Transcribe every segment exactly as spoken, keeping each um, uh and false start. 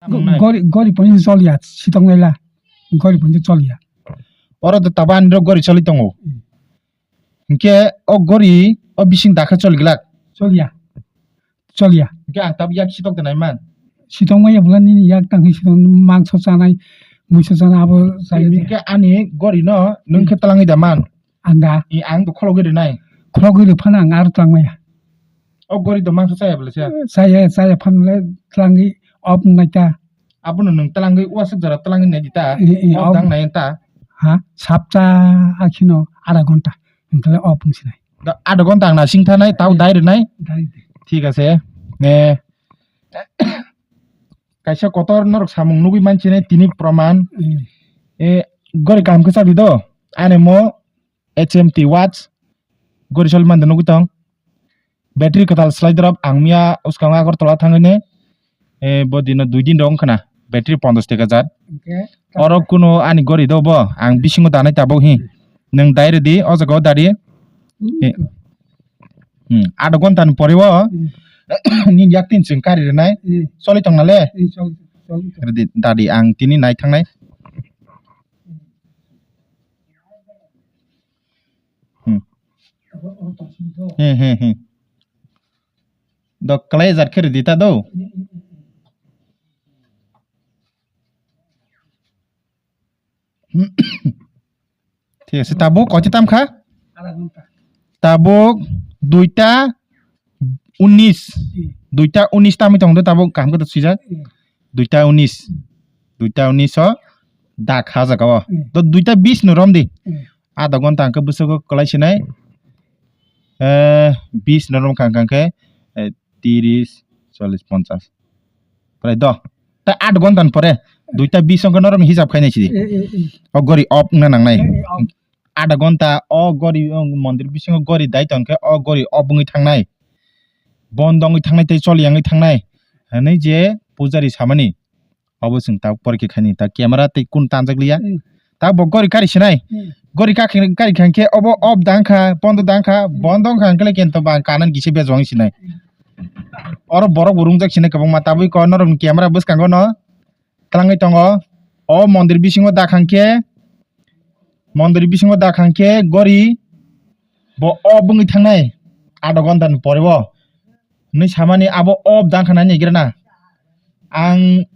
Wngnai. Gori, gori pon choliya, sitong naila. Gori pon choliya. Oro to taba ani rok gori choli tongo. Hmm. Hinkhe o gori o bising dakhe choli glak. Choliya. Choliya. Hinkhe ang tabuk yak sitok de naiman. Sitong maya bwla nini yak tang sitong mangso chanai, muiso chanai abo chai maya. Hinkhe ani gori no nwng khe twlangwi da man. Ang da. I ang to khologwi rwnai. Khologwi rw phano ang aro twlang maya. O gori to mangso chaya bwla se. Chaya, chaya phano le twlangwi off wngnai ta. Abono nwng twlangwi uasuk jora twlangwi nai di ta. I, i, off off. Dang nai ta. Ha, sapta akhino ada ghonta. Hinkhe le off wngsinai. Da, adha ghonta ang nasing thanai, tau dai rwnai. Dai di. Thik ase. Eh, kaisa kotor norok samung nugwi mansinai tini proman. Hmm. Eh, gori kaham khe chadi do. Ani mo H M T watch. Gori sol mande nugwi tong. Battery kwtal slai drop ang miya uskang Agartala thangwi ne. Eh, bo dino dui din rok wngkha na, battery ponchash taka jar. Hinkhe oro kuno ani gori do bo, ang bisingo danai tabuk hi. Nwng dai rwdi, o jaga o dari. Hmm. Eh, hmm, adha ghonta ni pore o, hmm, nini yak tin chwng kari rwnai. Hmm. Choli tong na le? Hmm, choli, choli tong. Rwdi, dadi, ang tini nai thangnai. Hmm. Hmm, hmm, hmm. Dok kalai jat khe rwdi ta do. Thik ase, tabuk koiti tam kha? Adha ghonta. Tabuk duita unis. Hmm. Duita unis tamwi tong do tabuk kaham khe to swijak. Hmm. Duita unis. Duita unis o dak ha jaga o. Hmm. To duita bis no rom di. Hmm. Adha ghonta hwnkhe bwswk kwlai sinai. Eh, bis no rom kha hwnkhe, eh, tiris, chollis, ponchash. Prai do. Ta adha ghonta ni pore, duita bis wngkhe norok ni hisab khainai sidi. Eh, eh, eh. O gori off wngna nangnai. Eh, eh, off. Adha ghonta o gori, o mondir bisingo gori dai tongkhe o gori off wngwi thangnai. Bondo wngwi thangnai tei choli wngwi thangnai. Hwnwi je pujari samani. Obo chwng tabuk porikha khaini, ta camera tei kun tanjak liya. Hmm. Ta bo gori kari sinai. Hmm. Gori kari khankhe obo off dang kha, bondo dang kha, hmm, bondo wngkha hwnkhe kento ba kanan kisa bejwang sinai. Hmm. Oro borok bo rungjak sinai kwbangma, tabuk ko norokni camera bwskango no twlangwi tongo. O mondir bisingo da khankhe, mondir bisingo da khankhe gori bo off wngwi thangnai adha ghonta ni pore o. Hinwi samani abo off dang kha nai naigira na. Ang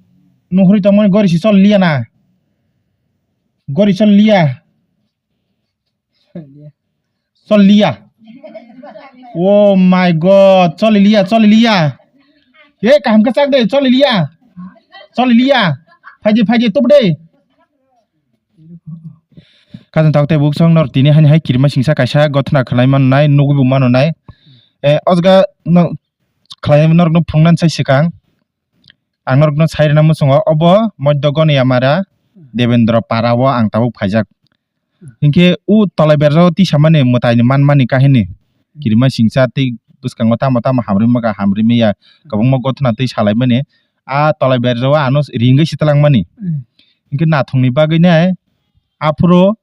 nuhuri tongmani gori si chol liya na. Gori chol liya. Chol liya. Oh my God, choli liya, choli liya. He kaham khe chak de, choli liya. Choli liya. Phaidi, phaidi, tup de. Kajang tok tei buksong nor tini hani hai kirima singsa kaisa gothona khlai mano nai, nugwi bo mano nai. Eh, o jaga no khlai norok no phunuknani sai swkang. Ang norok no sai rwna muchungo, obo Moddo Goniamara Debendra para o ang tabuk phaijak. Hinkhe o tolai berjao tisa mani mwtai ni man mani kahini. Kirima singsa tei bwskango tamo tamo hamrwi maka hamrwi maya kwbangma gothona tei salai mani. A tolai berjao ano ringwi se twlang mani. Hmm. Hinkhe nathong ni bagwi nai aphuru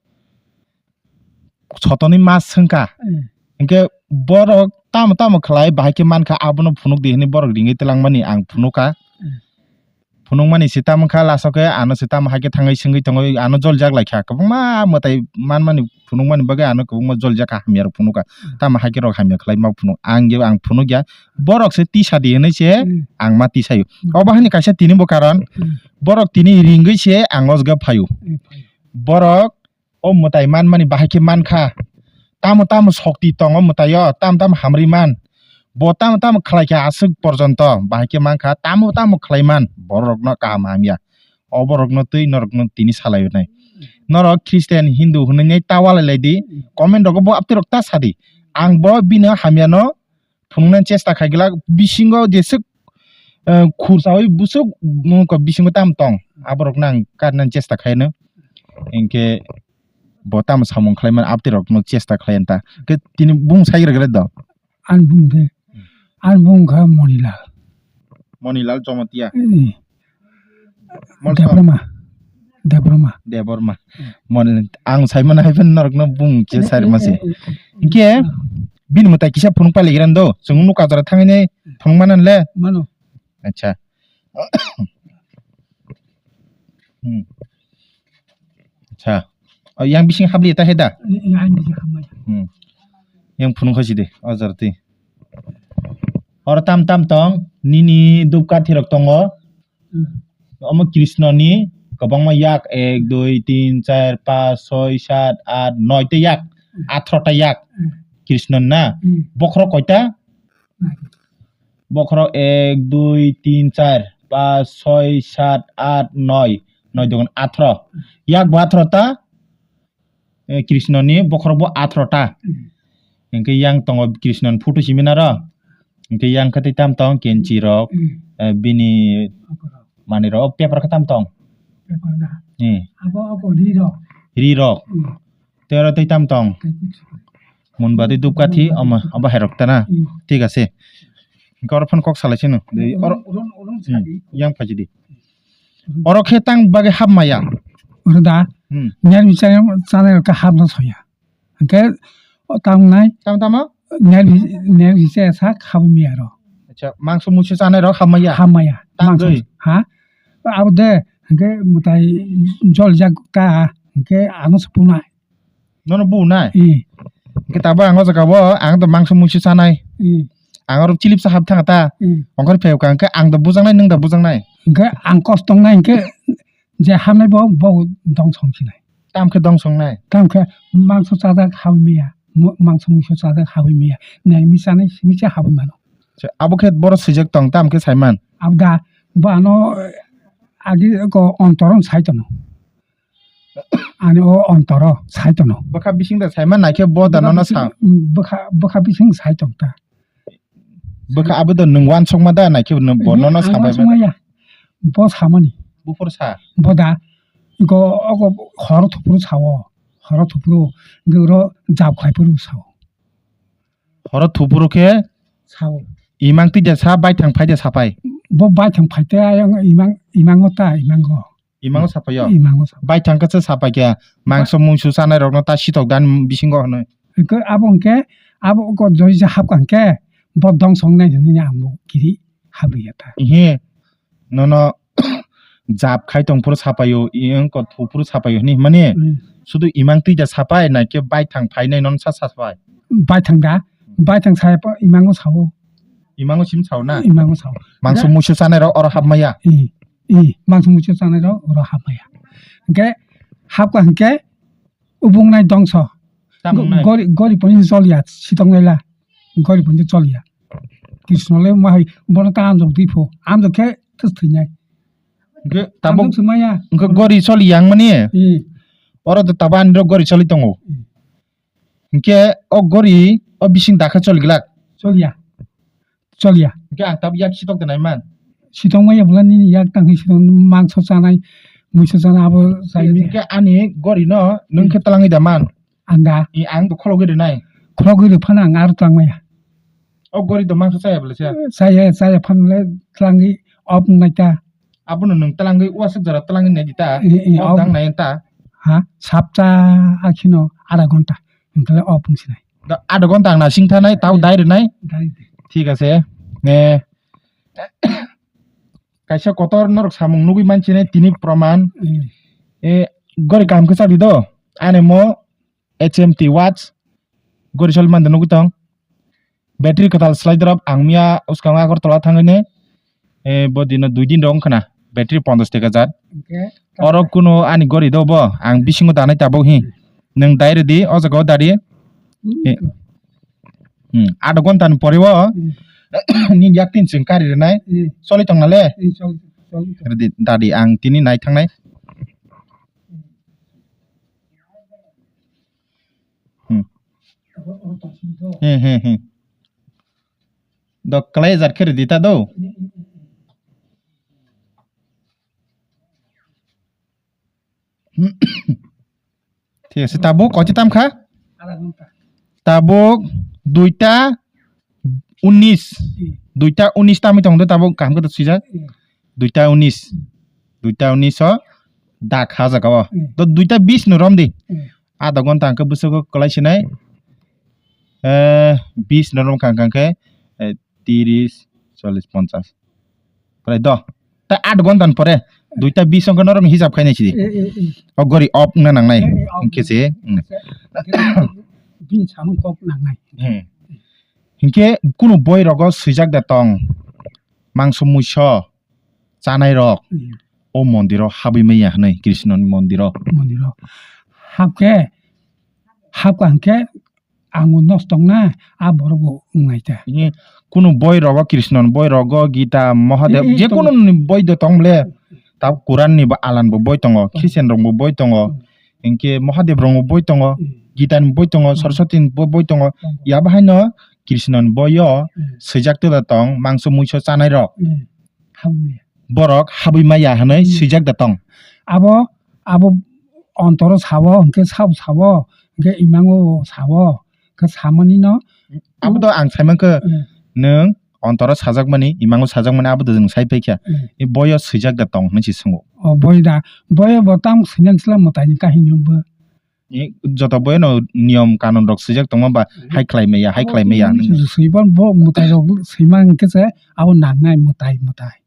sotoni mas swngkha. Hmm. Hinkhe borok tamo tamo khlai bahai khe mankha abono phunuk di hinwi borok ringwi twlang mani ang phunukha. Hmm. Phunukmani se tamo kha, last o khe ano se tamo hai khe thangwi swngwi tongo, ano joljak lai kha. Kwbangma mwtai manmani phunukmani bagwi ano kwbangma joljak kha, hamya rok phunukha. Hmm. Tamo hai khe rok hamya khlai ma phunuk. Ang je ang phunuk ya, borok se tisa di hinwi se, hmm, ang ma tisaio. Hmm. Obo haini kaisa tini bo karon, hmm, borok tini ringwi se ang o jaga phaio. Hmm, phaio. Borok o mwtai manmani bahai khe mankha. Tamo tamo sokti tongo mwtaio, tamo tamo hamrwi man. Bo tamo tamo khlai khe aswk porjonto bahai khe mankha, tamo tamo khlai man borokno kaham hamya. O borokno twi norokno tini salai rwnai. Norok Christian, Hindu hwnwi nai ta walai lai di, comment rogo bo aptwi rok ta sa di. Ang bo bini hamyano phunuknani chesta khai glak, bisingo jeswk, eh, khursaui busuk, mm, ko bisingo tamo tong, aborokno ang karnani chesta khaino. Hinkhe bo tamo samung khlaimani, abtwi rokno chesta khlai ta. Khe tini bung sai rwgwlai do. Ani bung de, ani bung kha Monilal. Monilal Jomotia. Eh. Mol Debbarma. Debbarma. Debbarma. Hmm. Mon-, ang saimano hai phano norokno bung khe eh, sairima se. Eh, eh, eh. Hinkhe bini mwtai kisa phunuk paligrando. Chwng nukha jora thangwi phunuk mano le? Mano. Acha. Hmm. Acha. O yang bising habli ta heda? Yang bising habmaya. Hmm. Yang phunung khaisi de, o jar twi. Oro tam tam tong, nini dupkathi rok tongo. Hmm. Omo Krishna ni kwbangma yak, ek, dui, tin, char, panch, soi, sat, aat, noi tei yak. Hmm. Athro ta yak. Hmm. Krishna na. Hmm. Bokhorok koita? Hmm. Bokhorok ek, dui, tin, char, panch, soi, sat, aat, noi. Noi dogon athro. Yak bo athro ta? Eh, Krishna ni bokhorok bo athro ta. Hmm. Hingke yang tongo Krishna ni photo simi naro. Hingke yang khe tei tam tong kenchi rok, hmm, eh, bini manwi rok, paper khe tam tong. Paper da. Hmm. Abo, abo ri rok. Ri rok. Hmm. Tei oro tei tam tong. Tei kuchu. Munbati dupkathi, omo, obo hai rok ta na. Hmm. Thik ase. Hingke oro phano kok salai sino. Dei, oro, oro, oro, hmm, sadi. Yang phaji di. Oro khe tang bagwi hap maya. Oro da. Hmm. Niyar bichar chanai rok khe hap no soya. Hingke o tang nai. Tamo tamo? Niyar bi-, niyar bichar sak hap maya ro. Acha, mangso muiso chanai rok hap maya? Hap maya. Tang mangso gwi? Ha? Abo de, hingke mutai jol jak ta, hingke ano se punai. Nono bu nai? Ih. Hingke tabo ang o jaga o, ang do mangso muiso chanai. Ih. Ang oro chilip sa hap thang ta. Ih. Ongkhor pheo ka, hingke ang do bujaknai, nwng do bujaknai. Hingke ang kos tongnai, hingke je hamnai bo, bo dong song sinai. Tam khe dong songnai? Tam khe mangso chajak hawi maya, mo-, mangso muiso chajak hawi maya. Nai mi chanai, mi cha hawi mano. Acha, abo khe boro swijak tong, tam khe saiman? Abo da, bo ano, eh, agi ko ontoron sai tono. Ani o ontoro sai tono. Bwkha bising da saiman naikhe bo da nono sa. Bwkha bising, mm, bwkha, bwkha bising sai tong ta. Bwkha abo da nwng wansukma da naikhe bo nono sa bai. Wansukma ya. Bo samani. Buphuru sa. Bo da go ogo horo thupuru sao. Horo thupuru goro jab khai puru sao. Horo thupuru khe sao. Imang twi da sa baithang phai da sapai. Bo baithang phai te ayang imang, imango ta imango. Imango sapaio? Imango sapai. Baithang khe se sapai khe, mangso muisu chanai rokno ta sitok dan bisingo hwnwi. Hwnkhe abo hwnkhe, abo ko jori je hapkha hwnkhe, bo dong songnai hwnwi ang bo kiri habriya ta. Ihe, nono jab khai tong phuru sapaio, iyang ko thu phuru sapaio hwnwi hwnmani, hmm, sudu imang twi da sapai, naikhe baithang phainai nono sa sapai. Baithang da, baithang saya imango sao. Imango sim sao na? Imango sao. Mangso muisu chanai rok oro hapmaya? I. I, mangso muisu chanai rok oro hapmaya. Hingke hapkha hingke ubungnai dongso. Tam wngnai? Gori, gori poni choliya, sitong naila. Gori poni choliya. Krishna le mahai bono ta amjok di pho. Amjok khe thus thwinai. Hingke tabuk amjok swmaya. Hingke gori choli yang mani? I. Oro to tabo ani rok gori choli tongo. I. Hingke o gori o bising dakha choli glak? Choliya. Choliya. Hingke ang tabuk yak sitok de nai man. Sitong maya bwla nini yak tang khe sitong mangso chanai, muiso chanai abo chai maya. Hingke ani gori no nwng khe twlangwi da man? Ang da. I ang do khologwi rwnai. Khologwi rw phano ang aro twlang maya. O gori do mangso chaya bwla cha? Chaya, chaya phano le twlangwi off wngnai ta. Abono nwng twlangwi uasuk jora twlangwi nai di ta? I, i, off off. Dang nai ta? Ha? Sapcha akhino adha ghonta. Hingkhe le off wngsinai. Da, adha ghonta ang nasing thanai, tau dai rwnai. Dai di. Thik ase. Eh, kaisa kotor norok samung nugwi manchinai tini proman. Hmm. Eh, gori kaham khe chadi do. Ani mo H M T watch. Gori choli mande nugwi tong. Battery kwtal slai drop ang miya uskango Agartala thangwi ne. Eh, bo dino dui din rok wngkha na. Battery ponchash taka jar. Hingkhe? Oro kuno ani gori do bo. Ang bisingo danai tabuk hi. Nwng dai rwdi, o jaga o dari. Hmm. Eh. Hmm. Adha ghonta ni pore o. Hmm. Nini yak tin chwng kari rwnai. Hmm. Choli tong na le? Hmm, choli, choli tong. Rwdi, dadi ang tini nai thangnai. Hmm. Hmm, hmm, hmm. Dok kalai jar khe rwdi ta do. Thik ase, tabuk kochi tam kha? Adha ghonta. Tabuk duita unis. Hmm. Duita unis tamwi tong do tabuk kaham khe to swijak. Hmm. Duita unis. Hmm. Duita unis o dak ha jaga o. Hmm. To duita bis no rom di. Hmm. Adha ghonta hwnkhe bwswk o kwlai sinai, eh, bis no romkha hwnkhe, eh, tiris, chollis, ponchas. Prai do. Ta adha ghonta ni pore. Duita bis wngkha norok ni hisab khainai sidi. Eh, eh, eh. O gori op wngna nangnai. Eh, eh, op. Hinkhe se, mm. Bini samung kok nangnai. Hmm. Hinkhe kunu boi rogo swijak da tong. Mangso muiso chanai rok. Hmm. O mondiro habwi maya hwnwi Krishna ni mondiro. Mondiro. Habkhe, habkha hinkhe Ang bo nosto wngnai, a borok bo wngnai ta. Ini kunu boi rogo, Krishna ni boi rogo, Gita, Mahadev, eh, eh, je kunu ni boi de tong le, ta Quran ni bo alan bo boi tongo, tongo. Christian rok bo boi tongo, tongo. Hinkhe Mahadev rok bo boi tongo, eh. Gita ni boi tongo, tongo. Saraswati ni bo boi tongo. Tongo. Ya bahai no Krishna ni boi o, eh, swijak te da tong, mangso muiso chanai rok. Eh. Habwi maya. Borok habwi maya hwnwi, hmm, swijak da tong. Abo, abo ontoro sao, hinkhe sao sao, hinkhe imango sao, hinkhe samani no. Abo to ang saimankhe, hmm, nwng ontoro sajakmani, imango sajakmani, abo to nwng sai paikha. Hmm. I boyo swijak da tong hwnwi se swngo. O boi da, boyo bo tamo swinan sla mwtaini kahini bo. I joto boyano niyom kanun rok swijak tongma ba, mhm, hai khlai maya, hai khlai maya hinwi. Swiban bo mwtai rok swima hinkhe se abo nangnai mwtai, mwtai.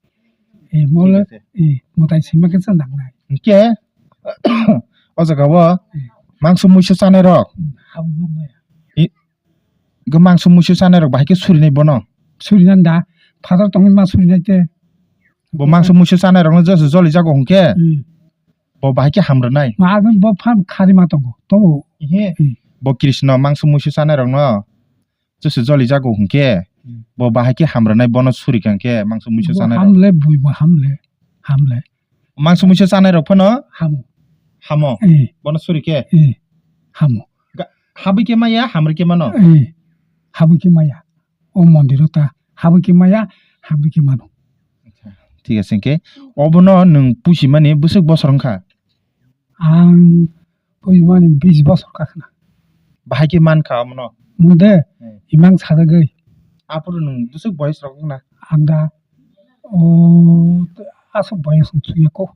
Eh, mole, thik ase. Eh, mwtai swima khe se nangnai. Hinkhe o jaga o, eh, mangso muiso chanai rok. Hmm, habwi maya. I, go mangso muiso chanai rok bahai khe surinai bono. Surinai da, father tongwi ma surinai te. Bo mangso muiso chanai rokno joso joli jago hinkhe. Hmm. Bo bahai khe hamrwnai. Ma agwn bo phan khari ma tongo, tobo. Ihe. Hmm. Bo Krishna mangso muisu chanai rokno joso joli jago hinkhe, hmm, bo bahai khe hamrwnai bono suri kha hinkhe mangso muisu bo chanai rok. Hamle, bui bo hamle, hamle. Mangso muisu chanai rok phano hamo. Hamo. Eh. Bono suri khe. Eh. Hamo. Ga-, habwi khe maya, hamrwi khe mano. Eh. Habwi khe maya. O mondiro ta habwi khe maya, habwi khe mano. Acha, thik ase, hinkhe obono nwng pusimani bwswk bosor wngkha? Ang pusimani bis bosor kakhna. Bahai khe mankha omono? Munde, hmm, imang sajagwi. Aphuru nwng bwswk boyes rok wngna? Ang da, o, aswk boyes wng suyako.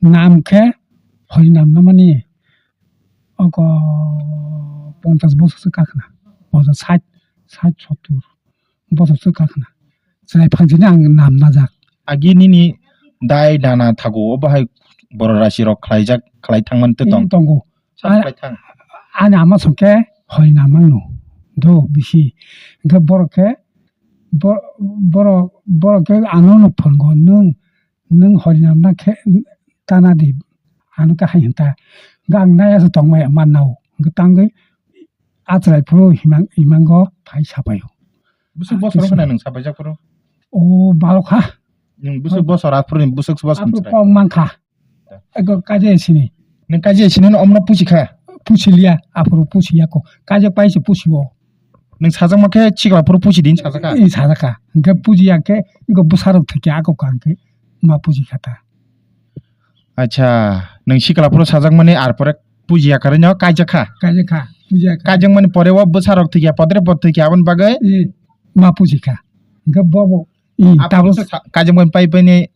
Nam khe hoi nam namani oko ponchas bosor se kakhna, ponchas, sait, sait, sottur bosor se kakhna. Chwrai phangsini ang nam najak. Agi nini dai dana thago, o bahai borok rasi rok khlaijak, khlai thangmani tei tong. Tong. Sab khlai thang. Ani ama songke hoi nam mangno do bisi. Hingke borok khe bo-, borok, borok khe ano no phongo nwng nwng horinam na khe tana di, ano khe hai hinta. Hingke ang nai aswk tongmaya mannao. Hingke tangwi achrai phuru himang, himango phai sapaio. Bwswk bosor wngkha na nwng sapaijak phuru? O balokha. Nwng bwswk bosor aphuru ni bwswk bosor aphuru chwrai? Kok mankha. Ego kaje sini. Nwng kaje sini no omno pusi kha? Pusi liya, aphuru pusi yako. Kaje pai se pusi o. Nwng sajakma khe sikla phuru pusi din sajak kha? Ee, sajak kha. Hingke puji ya khe, ego bwsarok thwikhe ako kang khe ma puji kha ta. Acha, nwng sikla phuru sajakmani ar pore puji ya karwi no kaijak kha? Kaijak kha, puji ya kha. Kaijakmani pore o bwsarok thwikya, podre pod thwikya, aboni bagwi? Ee, ma puji kha. Hingke bobo, ee, abo tabuk se sa-, kaijakmani pai pai ni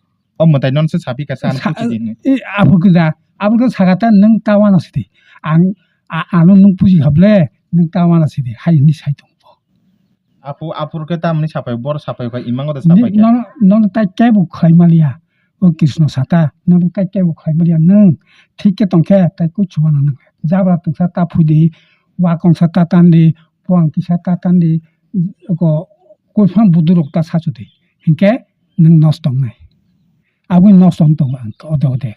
O mwtai nono se sapi kasa, ano sa-, pusi di hinwi. E, aphuru khe da, aphuru khe sakha ta, "Nwng ta wana sidi. Ang, a-, ano nwng pusi kha ble, nwng ta wana sidi," hai hinwi sai tongo bo. Aphu-, aphuru khe tamni sapai, boro sapai kha, imango da ni, sapai kha. Nono, nono tai kebo khlai maliya. O Krishna sata, nono tai kebo khlai maliya. Nwng thik khe tong khe, tai kuchu wana nwng. Jabra tongsa ta phui di, wakong sa ta tan di, puang kisa ta tan di, ko, koi phang budu rok ta sachu di. Hinkhe nwng nosto wngnai. Aboni nosto wng tongo ang ode ode.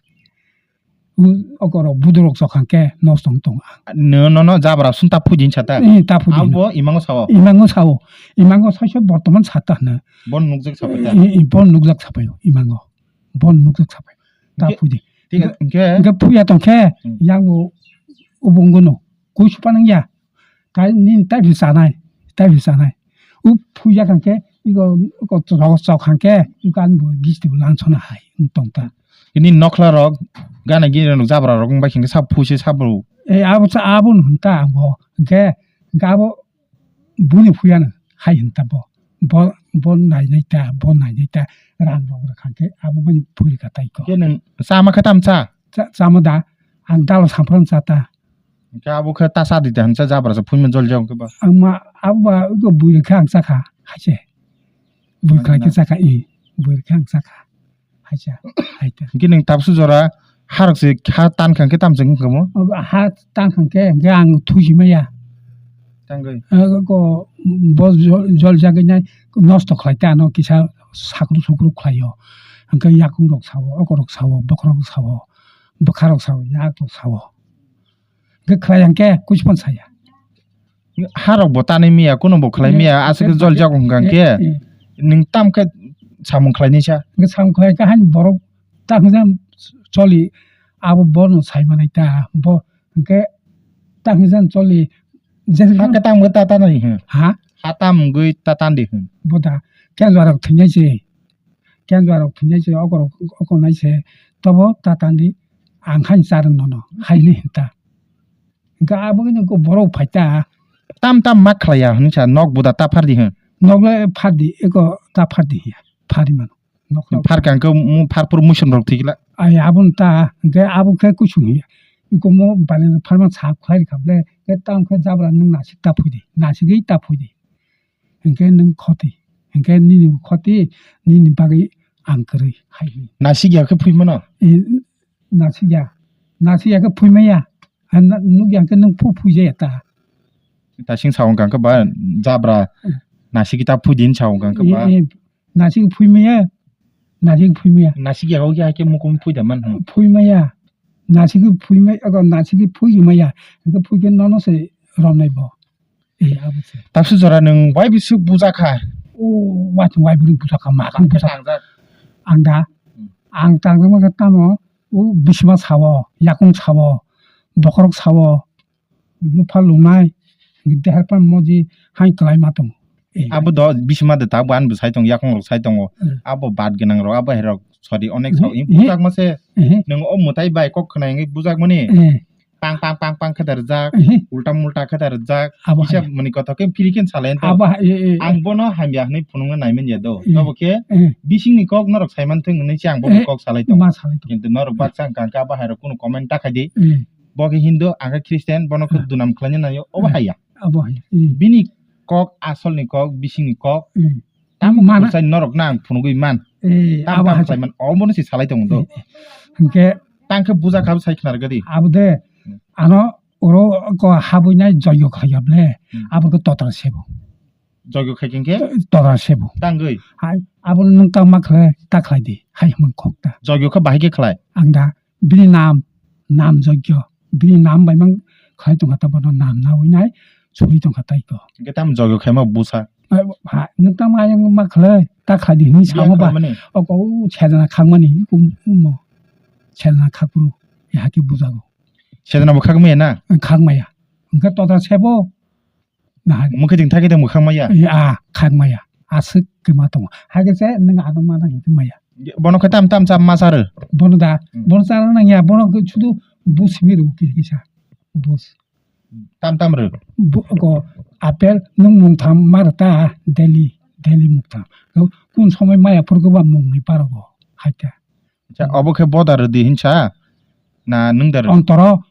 U-, okorok budurok chokha khe nosto wng tongo ang. Nw-, nono jabra sung ta phuidi hinsa ta? Eh, ta phuidi hino. Abo imango sao? Imango sao. Imango saiso bortoman sata hino. Bon nukjak sapai ta? Eh, eh, bon nukjak sapai o, imango. Bon nukjak sapai. Ta phuidi. Hinkhe, hinkhe? Hinkhe phuya tong khe, hmm, yang o ubungo no. Kuisu panang ya. Tai nini tai phi chanai, tai phi chanai. U phuya kang khe, iko, iko chok, chok kang khe, iko ani bo gisti bo lansona hai, wng tong ta. Ini nokhla rok, gana gini rok, jabra rok, wng bai khe sab phusi sab rw. E, abo cha, abo no hwn ta ang bo. Hwnkhe, hwnkhe abo buini phuya no hai hwn ta bo. Bo, bo nai nai ta, bo nai nai ta, rang rok rw kang khe, abo bai phui kha tai ko. Khe nwng chama khe tam cha? Cha, chama da, ang dalo sampran cha ta. Hwnkhe abo khe ta cha di da, hwnsa jabra sa phunma jol jagong khe ba. Ang ma, abo ba, abo bui rwkhe ang chakha, hai se. Bui khlai khe chakha, i, bui rwkhe ang chakha. Acha, hai ta. Hingke nwng tabsu jora harok se ha tan kha hingke tamo se wngkha mo? Obo ha tan kha hingke, hingke ang thusi maya. Tangwi. Ego bo jol, jol jagwi nai nosto khlai ta ano kisa sakru sukru khlai o. Hingke yakung rok sao, oko rok sao, bokhorok rok sao, bwkha rok sao, yak rok sao. Hingke khlai hingke kuchpon saya. Harok bo tanwi miya, kuno bo khlai miya, aswk khe jol jago hwnkha khe, nwng tam khe samung khlainai sa. Hwnkhe samung khlai kha haino borok ta hwnjak choli, abo bono sai manai ta, bo hwnkhe ta hwnjak choli, ha khe tam wngwi ta tanai hwn. Ha? Ha tam wngwi ta tandi hwn. Bo da, khe jora thwinai se, khe jora thwinai se, okorok, okornai se, tobo ta tandi, ang haino charwng nono, haini hwn ta. Hingke abo wngkha borok phai ta. Tam tam ma khlai ya hwnwi sa nok buda ta phar di hwn. Nok le phar di, eko ta phar di hiya. Phar di mano. Nok le phar kha hwnkhe mu phar phur muisum rok thwikla. Ai abo ta hwnkhe abo khe kuchung hiya. Eko mo bani pharma sa khlai rikha ble. Ke tam khe jabra nwng nasik ta phui di. Nasigwi ta phui di. Hingke nwng khoti. Hingke nini khoti, nini bagwi ang kwrwi hai hwnwi. Nasik ya khe phui mano? Nasikya, nasikya khe phui maya, nukya khe nwng phu phui jaya ta. Tasing sa wngkha khe ba jabra, nasik ta phui din sa wngkha khe ba. Nasik phui maya, nasik phui maya. Nasikya khe mukum phui da man. Phui maya, nasik phui maya, nasik phui maya, hingke phui khe nono se romnai bo. Eh, abo se. Tabsu jora nwng wai bisuk buja kha? O, wai tong wai bwrwi buja kha, ma khe buja kha. Ang da, ang tangjak ma khe tamo, o bisima sao, yakung sao, bokhorok sao, lupha lungnai, dehar pan moji hai kwlai ma tongo. Eh. Abo do bisima de ta bo ani bo sai tongo, yakung rok sai tongo. Eh. Abo bad gwnang rok, abo hai rok, sorry, onek sao, eh, eh, bujakma se. Eh. Nwng o mwtai bai kok khna wngwi bujakmani. Eh. Pang pang pang pang khe da rijak, ulta multa khe da rijak, kisa mani kothok khe phiri khe salai. Ang bono hamya hwnwi phunukna nai man ya do. Tobo khe bisingni kok norok sai man thung hwnwi se ang bo kok salai tongo. Kintu norok baksa wngkha khe abo hai rok kunu comment ta khai di. Bo khe Hindu, ang khe Christian, bono khe dunam khlaina nai o, obo hai ya. Bini kok, asolni kok, bisingni kok. Tamo mana. Kwchai norok nang phunugwi man. Eh, tam abo tam hai khlai man. Omo no si salai tongo do. Eh, eh. Hingke tang khe buja kha sai khnar gadi. Abo de, hmm, ano oro ko habui nai joyo khlai ya ble. Hmm. Abo ko total sebo. Joyo khai khe? Total sebo. Tangwi. Hai, abo nung tang ma khlai, ta khlai di. Hai hman khok ta. Joyo khe bahai khe khlai? Ang da. Bini nam, nam jogyo, bini nam bai mang khlai tongkha ta bono nam nawi nai suri tongkha tai ko. Hingke tamo jogyo khaima busa? Ai, ha, nwng tamo ayang ma khlai, ta khlai di hwnwi samo ba. Oko u sejana khakmani, um, umo. Sejana khakpru, ya hake bujago. Sejana bo khakmaya na? Khakmaya. Hingke tota sebo, Nahari. Mukhe ting thakhe tong mwkhang maya? Eh, ah, khak maya. Aswk khe ma tongo. Hai khe se nwng ano mana hinkhe maya. Bono khe tam tam cha ma charo? Bono da. Hmm. Bono charo nang ya, bono khe sudu bu simi rw kisa kisa. Bus. Tam tam rw? Bu, go, apple nwng mung tham ma rw ta, daily, daily mung tham. Kun somoi maya phuru khe ba mung ni paro go. Hai khe. Acha, obo khe boda rw di hinsa? Na nwng da rw? Ontoro,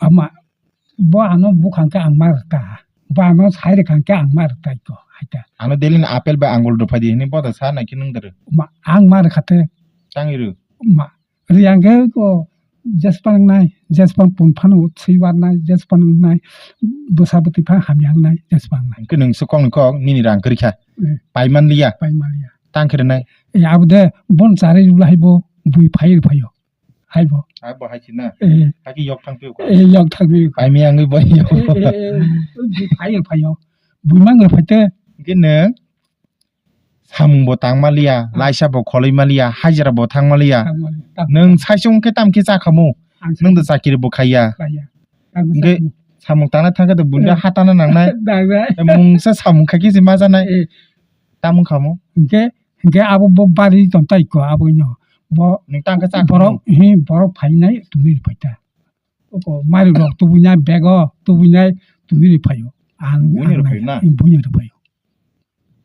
ama, Bo ano bukhang khe ang ma rwkha, bo ano sai rwkha khe ang ma rwkha ko, hai ta. Ano daily ni apple bai angul rwphai di hwnwi boda sa nai khe nwng da rw? Ma, ang ma rwkha te. Tangwi rw? Ma, riyang khe ko jespa nang nai, jespa pun phano thwi war nai, jespa nang nai, bwsa bwtwi pha hamya nai, jespa nang nai. Hwnkhe nwng se kok ni kok nini rang kwrwi kha. Eh. Pai man liya? Pai man liya. Tang khe rwnai? Eh, abo de bon charwi rwla hai bo bui phai rwphai o. Hai bo. Hai bo hai china. Eh. Hai ki yok thang piu ko. Eh, yok thang piu ko. Pai mi angwi bo yok. Eh, eh, eh, eh. Bui phai phai yo. Bui mang phai te. Hingke nwng samung bo tang maliya, ah, laisa bo kholoi maliya, hajira bo thang maliya. Thang maliya. Nwng saisung khe tam khe cha khamu. Ang nwng do chakiri bo khaiya. Khaiya. Ang hingke sakni. Samung tangna thang khe do buino, eh, hatana nangnai. Nangnai. Mungsa samung kha khe se ma janai. Eh. Tamung khamu. Hingke Hingke abo bo bari tong tai ko abo no. Bo nung tang khe chak borok, nung. Hi, borok phainai tungwi rw phaita. Oko mari rok tubui nai bego, tubui nai tungwi rw phaio. Ang, buini ang rw nai, phaio na? Buini rw phaio.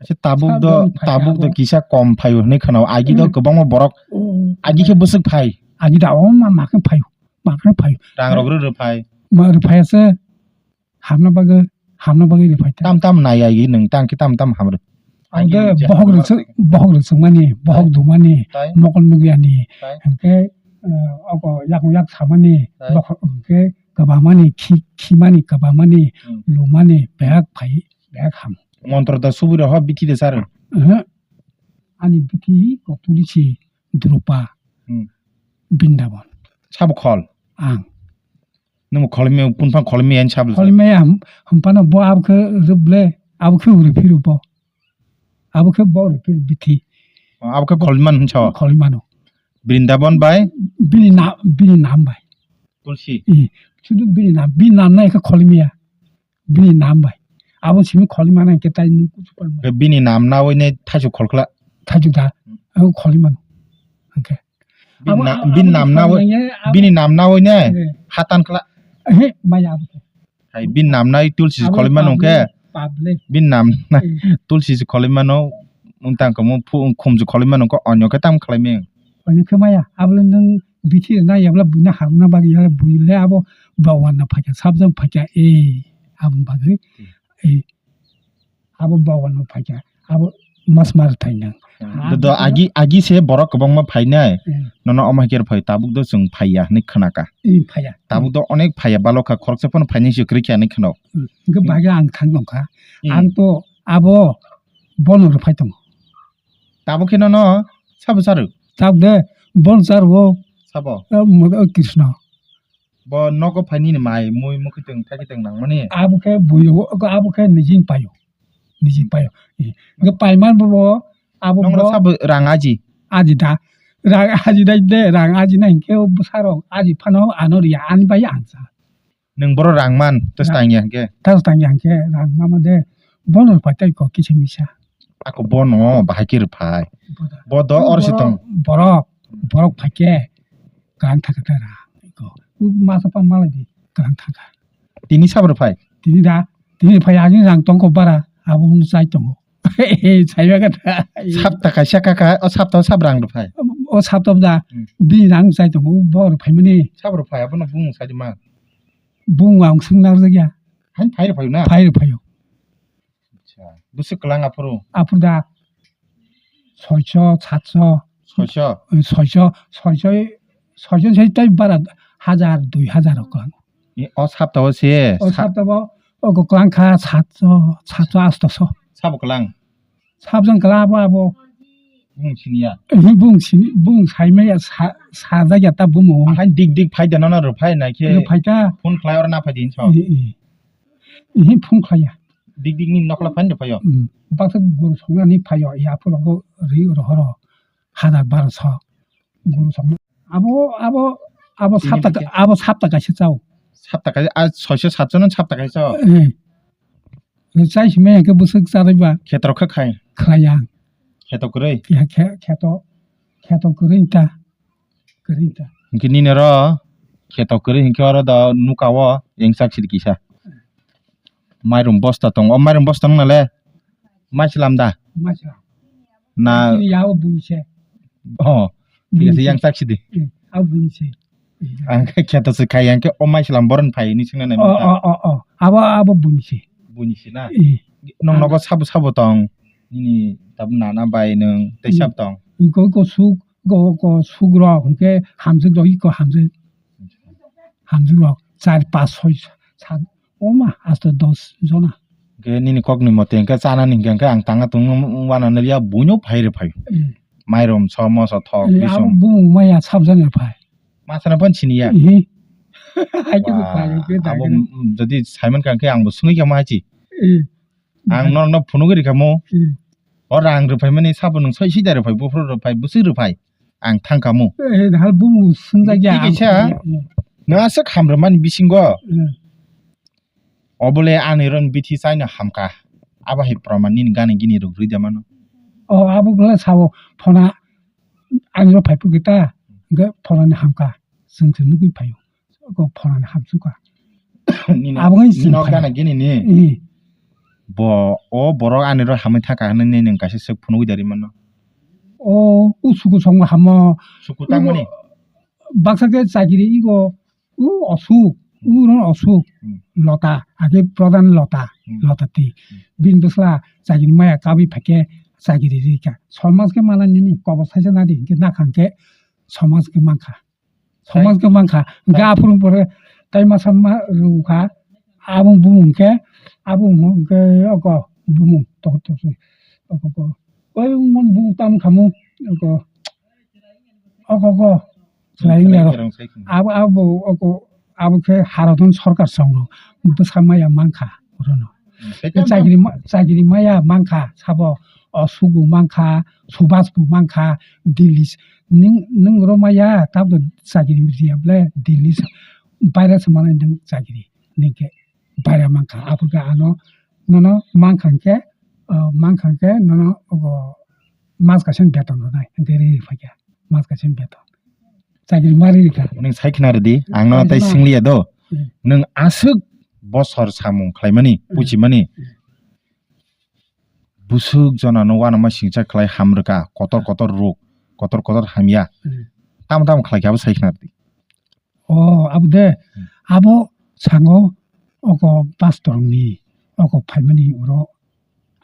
Acha tabuk do, tabuk do kisa kom phaio hinwi khwnao. Agi do kwbangma borok, agi khe bwswk phai. Agi da o ma, ma khe phaio. Ma khe phaio. Rang rok rw rw phai. Ma rw phai se. Hamna bagwi, hamna bagwi rw phai ta. Tam tam nai ai nwng tang khe tam tam ham rw. Ang de bohok rwchwk, bohok rwchwkmani, bohok dumani, mokol nukyani, hwnkhe, eh, oko yakung yak samani, bohok hwnkhe kwbangmani, khi-, khimani, kwbangmani, lumani, bek phai, bek ham. Montro da subui rok ho bithi de sar. Oho. Ani bithi kok tuli si Drupa. Bindabon. Sabo khol? Ang. Nungbo kholmi, punphang kholmi ani sabo. Kholmi ham, hampano bo abokhe rwble, abokhe uri phiru bo. Abokhe bo uri phiru bithi. Oh, abokhe kholmi man hinso? Kholmi mano. Brindaban bai? Bini na-, bini nam bai. Tulsi? Eh, sudu bini nam, bini nam na ekhe kholmi ya. Bini nam bai. Abo simi kholi mano hwnkhe tai nung kuchuk pan mano. Bini nam na oine thaichuk khol khla. Thaichuk da. Ang kholi mano. Hwnkhe. Bini nam na oi, bini nam na oine hatan khla. He, maya abo. Hai bini nam na tulsi kholi mano hwnkhe. Bini nam na tulsi kholi mano. Wng tang kamo khumju kholi mano hwnkhe onyo khe tam khlai meng. Onyo khe maya. Abole nung bithi na yabla buina harna bagwi yabla buile abo bawan na phaikha sabjang phaikha e aboni bagwi e abo bawan na phaikha abo mas mar thainang. Do agi agi se borok kwbangma phainai. Nono omo hai khe phai tabuk do chwng phaiya hinwi khwnaka. Phaiya. Tabuk do onek phaiya balokha khoroksa phano phainai se kwrwi khe hinwi khwno. Hwnkhe bagwi ang thang tongkha. Ang to abo bono rw phai tongo. Tabuk khe nono sabo charw? Tabuk de, bono charwo. Sabo? Eh, mo-, eh, Krishna. Bo nogo phai nini mai mui mukitwng thakitwng nangmani? Abo khe buyo, abo khe nijing payo. Nijing payo. Eh, hwnkhe paiman bo, abo nongro bo sabo rang aji? Aji da. Rang aji da de, rang aji na hinkhe bwsarok aji phano ano riya, ani bai ang cha. Nwng boro rang man, tas tangya hwnkhe? Tas tangya hwnkhe rang mama de, bono pai tai kok kisa misa. Ako bono bahai khe rwphai. Boda. Bodo oro se tong. Borok, borok phaikhe, kwlang thangkha ta rang. Iko. Masa pa malai di, kwlang thangkha. Tini sabo rwphai? Tini da, tini phai ani rang tongkho bara, abo hwn chai tongo. Saiba kha da. Sapta kaisa kaka, o sapta o sab rang rwphai? O sapta da, bini rang chai tongo, bo rwphai mani. Sabo rwphai, abono bung sai di ma. Bung ang swng narwkya. Hain phai rw phaio na? Phai rw phaio. Acha. Bwswk kwlang aphuru? Aphuru da soicho, satcho. Soicho? Soicho, soicho, soicho sai tai bara hajar, dui hajar o kwlang. O sapta o se? O sapta o, o kwlang kha satcho, satcho, astoso. Sabo kwlang? Sabjang kala abo abo. Bung siniya. Ehe bung sini, bung saimaya sa, sajagya ta bumo. Ahai dik dik phaida nono rwphai naikhe. Rwphai ta. Phone khlai oro naphai din so. Ehe, ehe. Ehe phone khlaiya. Dik dik ni nokla phain rwphaio. Hmm. Baksa guru songnani phaio. Ya phuru bo ri rohoro. Hajar baro so. Guru songna. Abo, abo, abo sapta, abo sapta kaisa chao. Sapta kaisa, a, soiso satso no sapta kaisa chao. Eh. Chai sime ke bwswk charwi ba. Kheto khe khai. Khlaiya. Kheto kwrwi. Khe-, khe-, kheto, kheto kwrwi ta. Kwrwi ta. Hwnkhe nini oro kheto kwrwi hwnkhe oro do nuka o engchak sidi kisa. Mairum bosta tongo. O mairum bosta nung nale? Mai slam da? Mai slam. Na. Chini ya o bui se. Oh. Thik ase, yang chak sidi. Eh, a bui se. Ang khe kheto se khai, ang khe o mai slam boron phai ni singna nai. O, o, o, o. Abo, abo bui se. Bui se na? Eh. Nong nogo sabo sabo tong? Nini tab nana bai nung tei sab tong? Ko, ko suk, ko, ko suk rok, hwnkhe hamjwk rok, iko hamjwk. Hamjwk rok, char, pas, soi, sat, oma, asto dos jona. Hwnkhe nini kokni mote hwnkhe chanani hwnkhe, hwnkhe ang tangna tongno wana naliya buino phai rw phai. Eh. Mairum so, moso thok, eh, bisum. Abo bumung maya sabjani rw phai. Masana phan siniya. Eh. Hai khe phai, hwnkhe abo dagre. M-, jodi saiman kha hwnkhe angbo sungwi kha ma hachi. Eh. Ang norokno phunugwi rikha mo. Hmm. O rang rwphaimani sabo nwng soi sida rwphai, buphuru rwphai, bwswk rwphai. Ang thangkha mo. Eh, hal bumung swngjak ya. Tei kaisa, hmm, nwng aswk hamrwmani bisingo. Hmm. Obole ani ron bithi chaino hamkha. Abo hai proman nini gana gini rok rwida mano. O, abo bwla sao phona ani ro phai phukita, hwnkhe phonani hamkha. Chwng se nugwi phaio. Ko phonani hamsukha. Nini, abo wngkha nini nok gana gini ni? Eh. Bo, o borok ani ro hamwi thangkha hwnwi nini nwng kaisa swk phunugwi dari mano. O, o suku songma hamo. Suku tangmani? Baksa khe chakiri ego, o osuk. Uro osuk Hmm. lota, age pradhan lota, Hmm. lota ti. Hmm. Bini bwsla chakiri maya kabwi phaikhe chakiri rikha. Somaj khe mana nini kobor saisa nadi hinkhe nakhang khe somaj khe mankha. Somaj khe mankha. Hinkhe aphuru pore tai masa ma rukha. Abung bumung khe, abung hwnkhe oko bumung tokot tokot. Oko ko. Oi mon bumung tam khamu. Oko. Oko ko. Chwrai wngya rok. Abo, abo, oko, abo khe Haradon Sarkar song rok bwsa maya mankha orono. Chakiri ma-, chakiri maya mankha sabo, o Sugu mankha, Subas bo mankha, Delhi s-, nwng, nwng oro maya tabdo chakiri riya ble Delhi s-, baira se manai nwng chakiri. Nwng khe baira mankha, aphuru khe ano, nono mankha khe, o, mankha khe nono ogo mas kaisa ni beton rwnai, hinkhe ri ri phaikha. Mas kaisa ni beton. Chakiri ma ri rikha. Nwng sai khna rwdi, ang no tei singliya do. Hmm. Nwng aswk bosor samung khlaimani, Hmm. puchimani. Hmm. Bwswk jona no uanama singcha khlai ham rwkha, kotor kotor ruk, kotor kotor hamya. Hmm. Tamo tamo khlai khe abo sai khna rwdi. O, abo de, Hmm. abo sango oko pastor ni, oko phaimani oro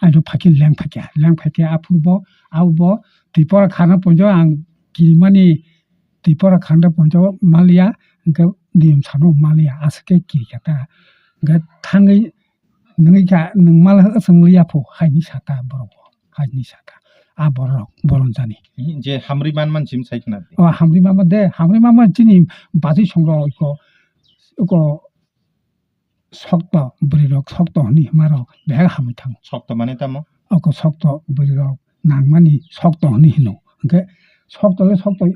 Aino phaikhe leng phaikha, leng phaikhe aphuru bo, abo bo Tripura khana ponjo ang kirimani Tripura khana ponjo maliya, hwnkhe niyom sano maliya, aswk khe kirikha ta. Hwnkhe thangwi nwngwi kha, nwng mal swng liya pho, haini sata borok bo, haini sata. A borok, boron jani. Je hamri man man sim sai khna. O hamri mama de, hamri mama chini bajwi songrok iko, iko Sokto, bwrwi rok sokto hwnwi hima rok behai hamwi thango. Sokto mane tamo? Oko sokto, bwrwi rok nangmani sokto hwnwi hino. Hwnkhe sokto le sokto,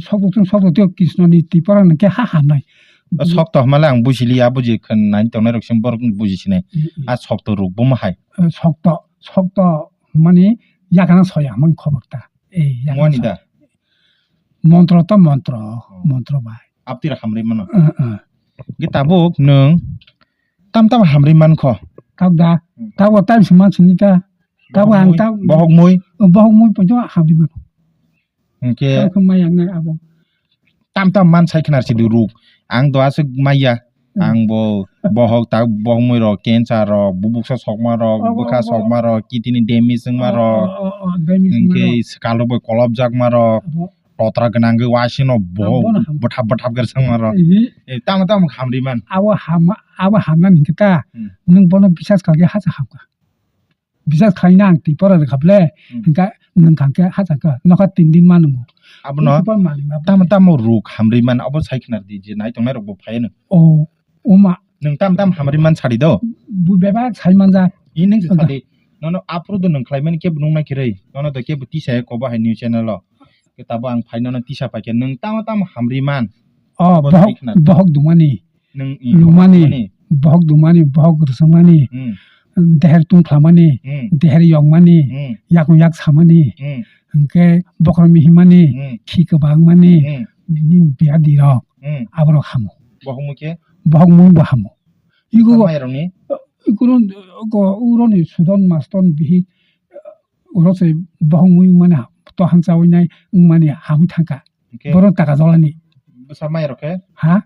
sokto chwng sokto tei Krishna ni Tripura ni khe ha hamnai. O sokto hwnma le ang bujili, a buji khwnai tongnai rok se borok buji sinai. Mm, mm. A sokto rok bomo hai. O sokto, sokto mani yakana soya hwnmani khobor ta. Ei, yakana soya. Moni da? Montro to montro, oh, montro bai. Aptira hamri mano. Uh, uh. Ge tabuk nwng tam tam hamri man kho. Tab da, hmm, tabuk time se man sini ta. Tabuk ang tab bohok mui. Bohok mui pon hamri man. Hingke tam khe mai ang nai abo. Tam tam man sai khnar sidi ruk. Ang do aswk maya. Hmm. Ang bo bohok ta bohok mui rok, cancer rok, bubuksa sokma rok, oh, bwkha oh, oh, sokma rok, kidney damage wngma rok. Oh, oh, oh, damage wngma rok. Hingke swkal rok bai kolopjakma rok. Abo. Totra gwnang khe wasino bo-, bono ham-, bwthap bwthap khe sangma rok. Ihi. Eh, tamo tamo hamri man. Abo ham-, abo hamnani hingke ta, hmm, nwng bono bisas kha khe hacha hamkha. Bisas khaina ang Tripura rwkha ble, hmm, hingke nwng kha khe hacha kha. Nokha tin din ma nwngo. Abono tamo tamo ruk hamri man, abo sai khna di je nai tongnai rok bo phai no. O. Oma. Nwng tam tam hamri man sadi do. Bu bebak sai manja. I nwng se sadi. Nono aphuru do nwng khlai mani kebo nung nai khiroi. Nono do kebo tisa ya kobo hai new channel o. Ke tabo ang phai nono tisa pai khe nwng tamo tamo hamri man. Oh, bohok, bohok dumani. Nwng i lumani, bohok dumani, bohok rwswngmani. Hmm. Deher tung khlamani, hmm, deher yokmani, hmm, yakung yak samani. Hmm. Hingke bokhorok mihimani, hmm, khi kwbangmani, hmm, nini biyadi rok, hmm, aborok hamo. Bohok mui khe? Bohok mui bo hamo. Igo, mairokni? Igo ro, ko, uroni sudon maston bihik, uro se bohok mui mani ha-, to hansa winai wngmani hamwi thangkha. Hingke? Borok taka jolani. Bwsa mairok khe? Ha?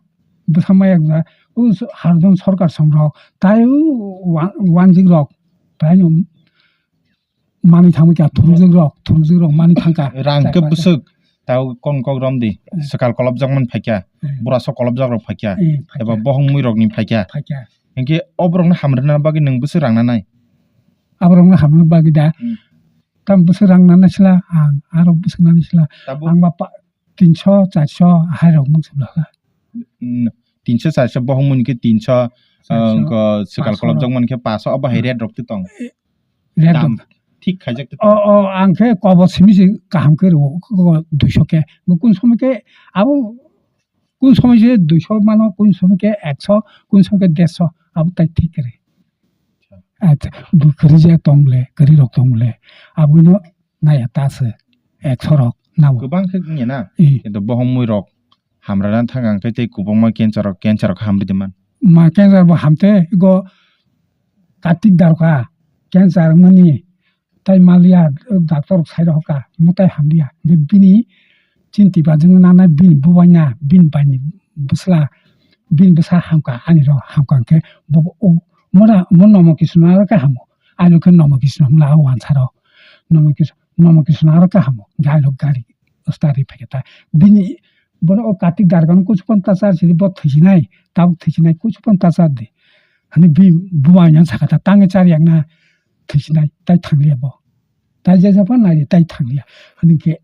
Bwsa maya wngkha. O s-, hardon sorkar songrok, tai o wa-, wanjik rok, tai no manwi thangwi kha, thurukjwk rok, thurukjwk rok manwi thangkha. Rang khe bwswk, tao kon kok romdi, hmm, swkal kolopjak man phaikha, hmm, burasok kolopjak rok phaikha, hmm, phaikha, eba bohong mui rokni phaikha. Phaikha. Hinkhe o borokno hamrwna bagwi nwng bwswk rang nanai? Aborokno hamrwna bagwi da, hmm, tam bwswk rang nanai sila, ang aro bwswk nanai sila. Tabuk ang ba pa-, tinso, charso hai rok mung sibla kha. Hmm, tinso, charso bohong mui khe tinso, charso, ah, ko swkal paso kolopjak rok man khe paso, abo hai, hmm, rate rok tong. Rate dam thik khaijak te. O, o, ang khe kobo simi se kaham khe rwo, ko duiso khe. Bo kun somoi khe abo kun somoi se duiso mano, kun somoi khe ekso, kun somoi khe derso, abo tai thik khe re. Acha, bo kwrwi je tong le, kwrwi rok tong le. Abo no naya ta se, ekso rok nabo. Kwbang khe wngya na, eh, kintu bohong mui rok hamrana thang ang khe tei kwbangma cancer rok, cancer rok hamri de man. Ma cancer bo hamte go Kartik darkha, cancer mani tai maliya, doctor sai rok ka mutai hamliya. Bini chinti bajing nana bini bubaina, bini baini bwsla bini bwsa hamkha, ani rok hamkha hwnkhe bo, o, mona, mo nomo kisuna aro khe hamo. Ani rok khe nomo kisuna hwnla o wansa rok. Nomo kis-, nomo kisuna aro khe hamo. Gai rok gari start ri phaikha ta. Bini, bono o Kartik Dargano kuchukon ta char sidi bo thwisinai, tabuk thwisinai kuchukon ta char di. Hani bi bubaina sakha ta, tangwi char yakna thwisinai, tai thangliya bo. Tai jesa pha nai tai thangliya. Hwnwi khe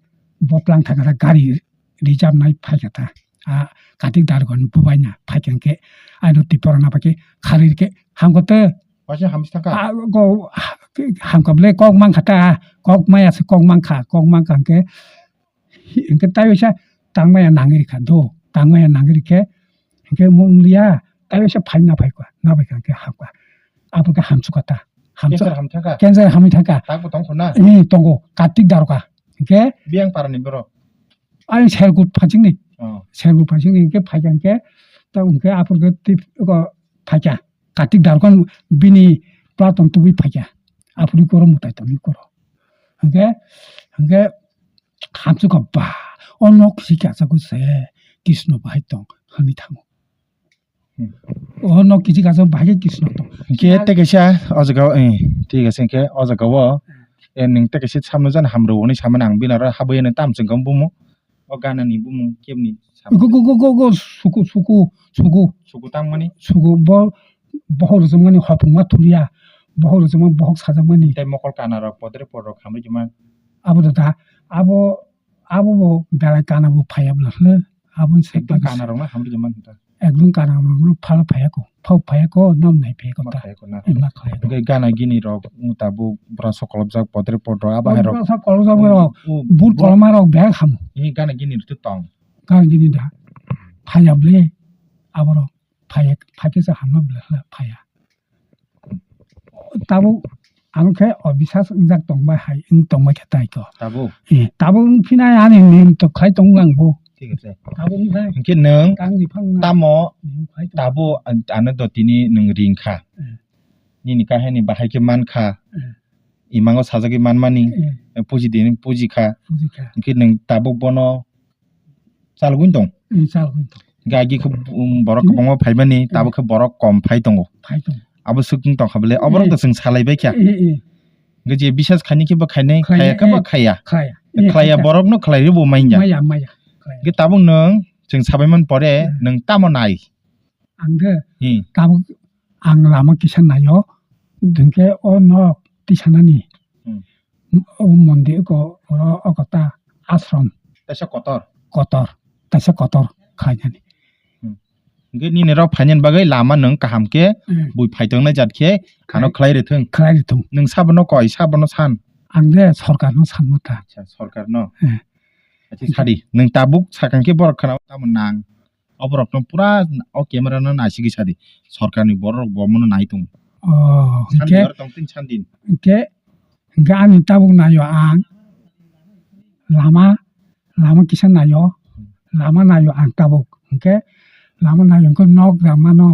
bo tlang thangkha ta gari reserve nai phaikha ta. A Kartik Dargon bubaina phaikha hwnkhe ano Tipra na phaikhe kharwi khe hamkha te. Waisa hamsi thangkha? A go hamkha ble kok mankha ta, kok maya se kok mankha, kok mankha hwnkhe hwnkhe tai waisa tangmaya nangwi rikha do, tangmaya nangwi rikhe hwnkhe mung liya tai waisa phai na phaikha, na phaikha hwnkhe hamkha. Abo khe hamsukha ta. Hamsa. Cancer hamthaka? Cancer hamwi thaka. Takbo tongkho na? Ee, tongo. Kartik Daroka. Hwnkhe biyang parani borok? Ayang Sergut phachingni. Oh. Sergut phachingni hwnkhe phaikha hwnkhe, ta hwnkhe aphuru khe twi, oko phaikha. Kartik Daroka bini platon tubui phaikha. Aphuru koro mwtai tongwi koro. Hwnkhe, hwnkhe hamsukha ba. O nok si kachago se Krishna bahai tong hwnwi thango. Hmm. O nok kichi kaisa bahai khe Krishna tong. Hwnkhe tei kaisa o jaga o, eh, thik ase, hwnkhe o jaga o, eh, nwng tei kaisa samno jani hamrw hwnwi samani ang bini aro habwi ani tam chwng kha bumung. O gana ni bumung kebni samno. Go, go, go, go, go, suku, suku, suku. Suku tangmani? Suku bo, bohok rwchapmani hopungma thuliya. Bohok rwchapma bohok sajakmani. Tei mokol kana rok podre pod rok hamrwi juma. Abo da da. Abo, abo bo belai kana bo phaiya bwla hwle. Aboni se ekdom bagwi kana rok no hamrwi juma ta. Ekdom kana rok no phal phaiya ko, phal phaiya ko, nam nai phaiya ko ta. Ma phaiya ko na. Eh, ma phaiya ko. Hwnkhe gana gini rok wng tabuk bwrasok kolobjak podre pod rok abo hai rok. Bwrasok kolobjak rok, o, but bo- koloma rok bek ham. Ee, gana gini rok tong. Gana gini da. Phaiya ble abo rok phaiya, phaikhe sa hamma ble phaiya. Tabuk ang khe o bisas wngjak tongbai hai wng tongbai khe tai ko. Tabuk? Eh, tabuk wng phinai ani nim to khlai tong lang bo. Thik ase. Tabuk wng khe hwnkhe nwng tang ni phang na tamo nim khlai tong. Tabuk an-, ano do tini nwng ring kha. Eh. Nini kahini bahai khe man kha. Eh. Imango sajagwi manmani, eh, puji din, puji kha. Puji kha. Hwnkhe nwng tabuk bono chalgwi tong. Eh, chalgwi tong. Hwnkhe agi khe, um, borok kwbangma phaimani, eh, tabuk khe borok kom phai tongo. Phai tongo. Abo swk wng tongkha bwle, oborok to chwng salai bai kha. Eh, eh, eh. Hwnkhe je bisas khaini khe bo khainai, khlaiya, khaya khe bo eh, khaya. Khlaiya. Eh, khlaiya khlaiya. Borok no khlai rw bo manya. Maya, maya. Khlaiya. Hwnkhe tabuk nwng chwng sabai man pore, eh, nwng tamo nai? Ang de hmm. Tabuk ang lama kisa naio, hwnkhe o nok tisanani hmm. O mondir ko oro o kota ashram. Teisa kotor? Kotor, teisa kotor khainani. Hmm. Hwnkhe nini rok phainani bagwi lama nwng kaham khe hmm. Bui phai tongnai jat khe ano khlai rwthwng. Khlai rwthwng. Nwng sabono koi, sabono san? Ang de sorkarno sanma ta. Acha, sorkarno? Hmm. Acha, sadi, nwng tabuk sakang khe borok khna tamo nang? Oborokno pura o camera no naisigwi sadi. Sorkarni borok bo mono nai tongo. Oh, sandi hwnkhe oro tong tin sandi. Hwnkhe, hwnkhe ani tabuk naio ang. Lama, lama kisa naio. Lama naio ang tabuk. Hwnkhe lama naio hwnkhe nok da mano.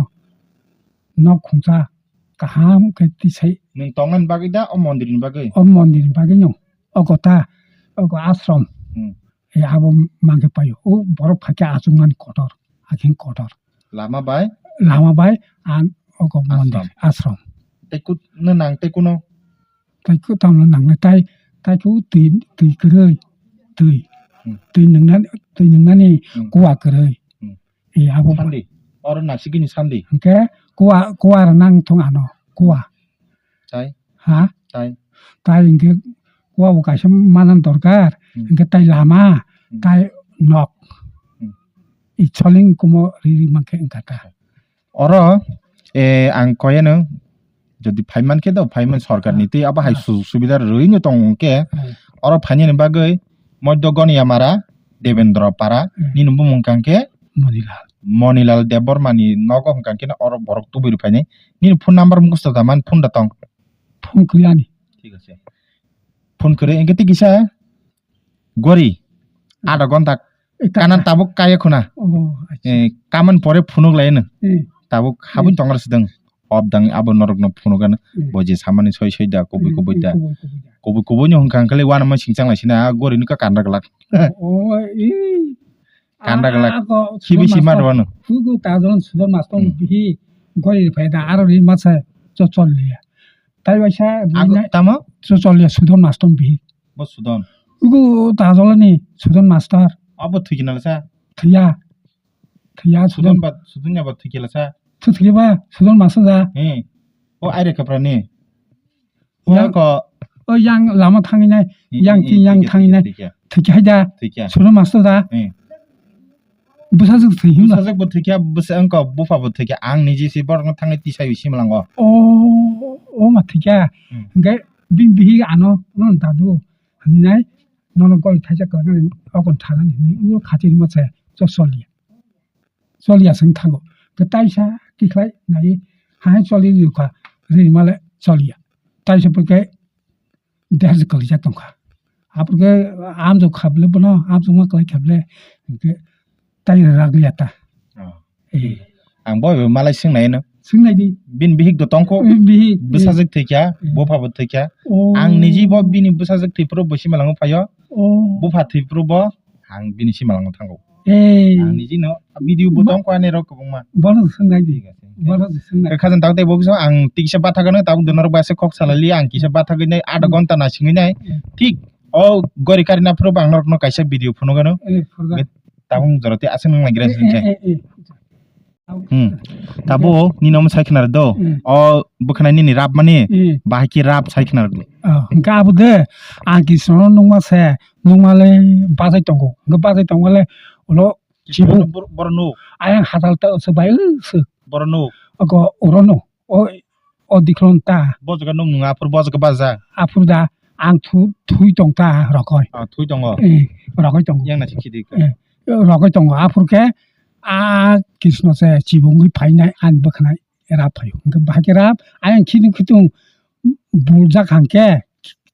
Nok khungsa kaham khe tisai. Nwng tongmani bagwi da o mondirni bagwi? O mondirni bagwino. O kota, o ashram. Hmm. E abo mangkhe paio. O borok phaikhe achukmani kotor, akheng kotor. Lama bai? Lama bai, an oko mondir, ashram. Tei kut-, no nang tei kuno? Tei kutam no nang tei, tei ku twi, twi kwrwi, twi. Hmm. Twi nungnani, twi nungnani hmm. Kuwa kwrwi. Hmm. E abo sandi, oro nasikini sandi. Hwnkhe kuwa, kuwa rwnang thung ano, kuwa. Tai? Ha? Tai? Tai hwnkhe kuwa bo kaisa manna dorkar, hmm. Hwnkhe tai lama, hmm. Tai nok. Hmm. I choling kumo riri mankhe wngkha ta. Oro, eh, ang koyeno, jodi phaiman khe do, phaiman sorkarni twi abo hai sujug subida rwino tong hwnkhe, hmm. Oro phainani bagwi Moddo Goniamara, Debendra Para, hmm. Nini bumung kang khe? Monilal. Monilal Debbarmani nogo hwnkha khe oro borok tubui rw phainai. Nini phone number mukhustha da man phone da tong? Phone kwrwi ani. Thik ase. Phone kwrwi hwnkhe tei kisa gori. Hmm. Adha ghonta eh, kanan tabuk kaya khuna. Oh, acha. Eh, kaman pore phunuk lai no. Eh. Tabuk habun eh. Tongra sidang. Hop dang abo norok no phunuk ano. Eh. Bo je samani soi soi da, kubui eh, kubui eh, da. Kubui kubui da. Kubui kubui no hwnkha khe le wana ma singchang lai sina, gori no ka kandra glak. Oh, eh. Kanda glak. Khibi si ma rwano. Kuku ta jolon Sudon Master Hmm. bihi gori phai da aro ri masa cho chol liya. Tai waisa Ako rinai tamo? Cho chol liya Sudon Master bihi. Bo Sudon. Kuku ta jolani Sudon Master. Abo thwikina lasa. Thwiya. Thwiya Sudon Sudon. Ba Sudon ya ba thwikila sa. Thu thwiya ba Sudon Master da. Hmm. O aire kaprani. Yang, yang ko o yang lama thanginai, hmm, yang hmm, ti yang thikya, thanginai. Thikya, thikya. Thikya hai da. Thikya. Sudon Master da. Hmm. Bwsajwk thwi himla. Bwsajwk bo thikya, bwsa wngkha bupha bo thikya. Ang niji si borokno thangwi tisai wi simalango. O, o ma thikya. Hmm. Hingke bini bihi ano, ano dadu. Hinai nono goi thaisa kwlangani okon thanani hinwi ulo khachirima se chosoliya. Choliya se wng thango. Ke taisa tikhlai nai hai choli rikha rimale choliya. Taisa pore ke derja kwlaijak tongkha. Apore ke amjok khable bono, amjok ma kwlai khable, hingke tai rak liya ta. Oh. Eh. Ang bo malai sing nai no. Sing nai di. Bin bihik do tongkho. Eh, bihik, eh. Bwsajwk thwikya, eh. Bupha bo thwikya. Oh. Ang niji bo bini bwsajwk thwi phuru bo simalango phaio. Oh. Bupha thwi phuru bo ang bini simalango thango. Eh. Ang niji no video bo tongkho ani rok kwbangma. Bono sing nai di. Thik ase. Bono sing nai. Khajan tak tei bo kisa ang tikisa batha gano tabuk do norok bai se kok salali ang kisa batha gani ada gonta na singwi nai. Eh. Thik. O gori karina phuru bo ang norok no kaisa video phunugano. Eh, phurga. Tabung jora tei aswk nang naigra Eh, sini eh, se. Eh, eh. Hmm. Tabuk nini omo sai khna do. Hmm. O bwkhwnai nini rap mani Hmm. bahai ki rap sai khna do. Oh, hingke abo de ang kisano nungma se nungma le bajai tongo. Hingke bajai tongo le ulo Chibuk. Bor-, borok nuk. Ayang hatal ta se bai se. Borok nuk. Ogo urono. O, o diklon ta. Bo jaga nuk nung aphur bo jaga bajak. Aphur da ang thu-, thui tong ta rokoi. Ah, thui tongo. Eh, rokoi tongo. Yang na sikhi di. Eh, rokoi tongo. Aphur ke a Krishna se chibungwi phainai ani bwkhanai rap phaio. Hingke bahai ke rap ayang khitung khitung buljak hangke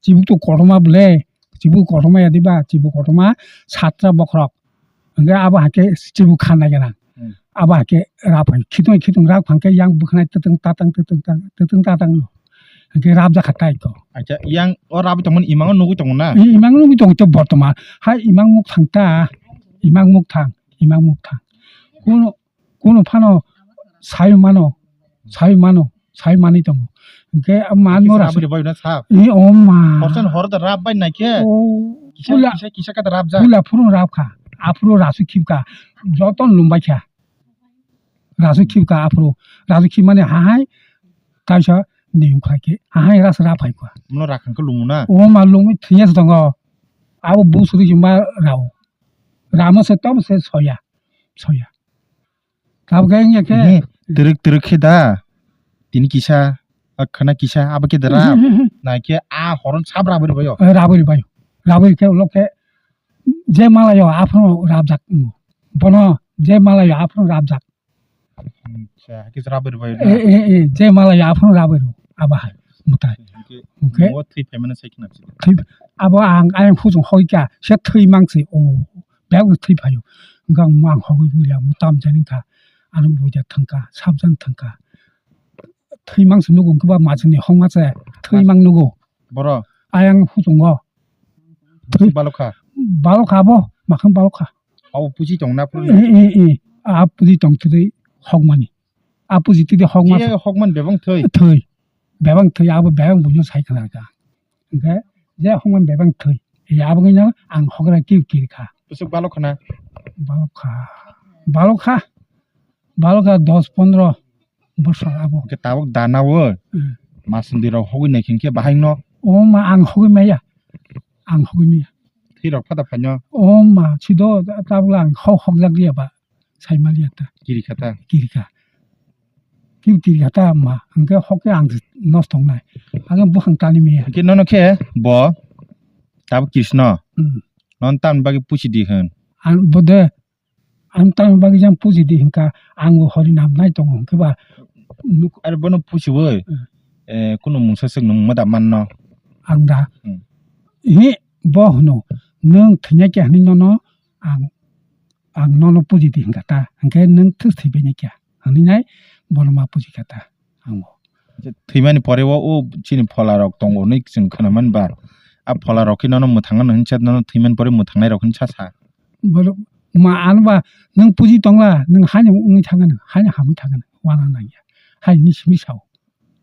chibuk to kotorma bole, chibuk kotorma ya diba, chibuk kotorma satra bokhorok. Hingke abo hake chibuk khanai gana. Hmm. Abo hake rap hai. Khitung khitung rap hangke yang bwkhanai twtwng tatang, twtwng tatang, twtwng tatang no. Hingke rap jakha tai ko. Acha, yang o rap tongmani imang nugui tongo na? I-, imang nugui tongo to bortoman. Hai imang muk thang ta, imang muk thang, imang muk thang. Kuno, kuno phano sai mano, sai mano, sai mani tongo. Hingke man Kisa mora aboni bai na sak. I o ma. Horsen hor da rap bai nai khe. O, Kisa, pula, kisa, kisa kata rap ja. Pula phuru rap kha. Aphuru rasu khip kha. Joton lumbai kha. Rasu khip kha aphuru. Rasu khip mani hahai kaisa niyum khlai khe. Hahai ras rap hai kha. Mono rakhang khe lumu na? O ma lumi thiyas tongo. Abo busuri jumba rao. Ramo se tobo se soya. Soya. Tabuk khe wngya khe. Ni, twrwk twrwk khe da. Tini kisa, a khana kisa, abo khe da rap. Nai khe a horon sab rabwi rwbaio. Eh, rabwi rwbaio. Rabwi khe ulo khe je malaio aphano rabjak. Bono je malaio aphano rabjak. Acha, kisa rabwi rwbaio da. Eh, eh, eh, je malaio aphano rabwi rw. Abo hai. Mutai. Hwnkhe hwnkhe mo thwi phaimano sai khna. Thwi, abo ang ayang hujung hoi kha, se thwi mang se. O. Bebak no thwi phaio. Hwnkhe ang mo ang hogwi wngya, mo tam jani wngkha. Ano buja thangkha, sabjani thangkha. Thwi mang se nugo, hwnkhe ba majani hokma se thwi mang nugo. Boro? Ayang huchungo. Thwi balokha? Balokha abo, makhang balokha. Abo puji tong na phuru? E, e, e. A puji tong twi hokmani. A puji twi hokma. Je hokman bebang thwi? Thwi. Bebang thwi, abo bebang buino sai khna kha. Hwnkhe je hokman bebang thwi. E, aboni no ang hokra kiu kiri kha. Bwswk balok khna? Balok kha. Balok kha. Balok kha dos pondro bosor abo. Hwnkhe tabuk dana o. Hmm. Masandi rok hogwi nai khe bahai no. O ma ang hogwi maya. Ang hogwi maya. Thwi rok phada phaino. O ma sido tabuk ang hok hokjak liya ba. Sai maliya ta. Kiri kha ta. Kiri kha. Kiri kiri kha ta ma. Hwnkhe hok khe ang nosto wngnai. Ang buphang tani maya. Hwnkhe nono khe bo tabuk Krishna. Hmm. Non tamni bagwi pusi di hwn. Ang bo de, ang tamni bagwi jang pusi di hwnkha ang bo hori nam nai tongo hwnkhe ba nuk- Are bono pusi wi. Hmm. Eh, kuno mungsa swk nung ma da manno. Ang da. Hmm. Hi bo hwno nwng thwinai khe hwnwi nono ang, ang nono puji di hwnkha ta, hwnkhe nwng thwi thwibaini kya? Hwnwi nai bono ma puji kha ta, ang bo. Je thwimani pore o, o chini phola rok tongo hwnwi chwng khna man ba. A phola rok khe nono mwthang no hwnsa, nono thwimani pore mwthangnai rok hwnsa sa. Borok, Ma ano ba nwng puji tongla, nwng haino wngwi thangano, haino hamwi thangano, wana nangya. Hai ni simi sao.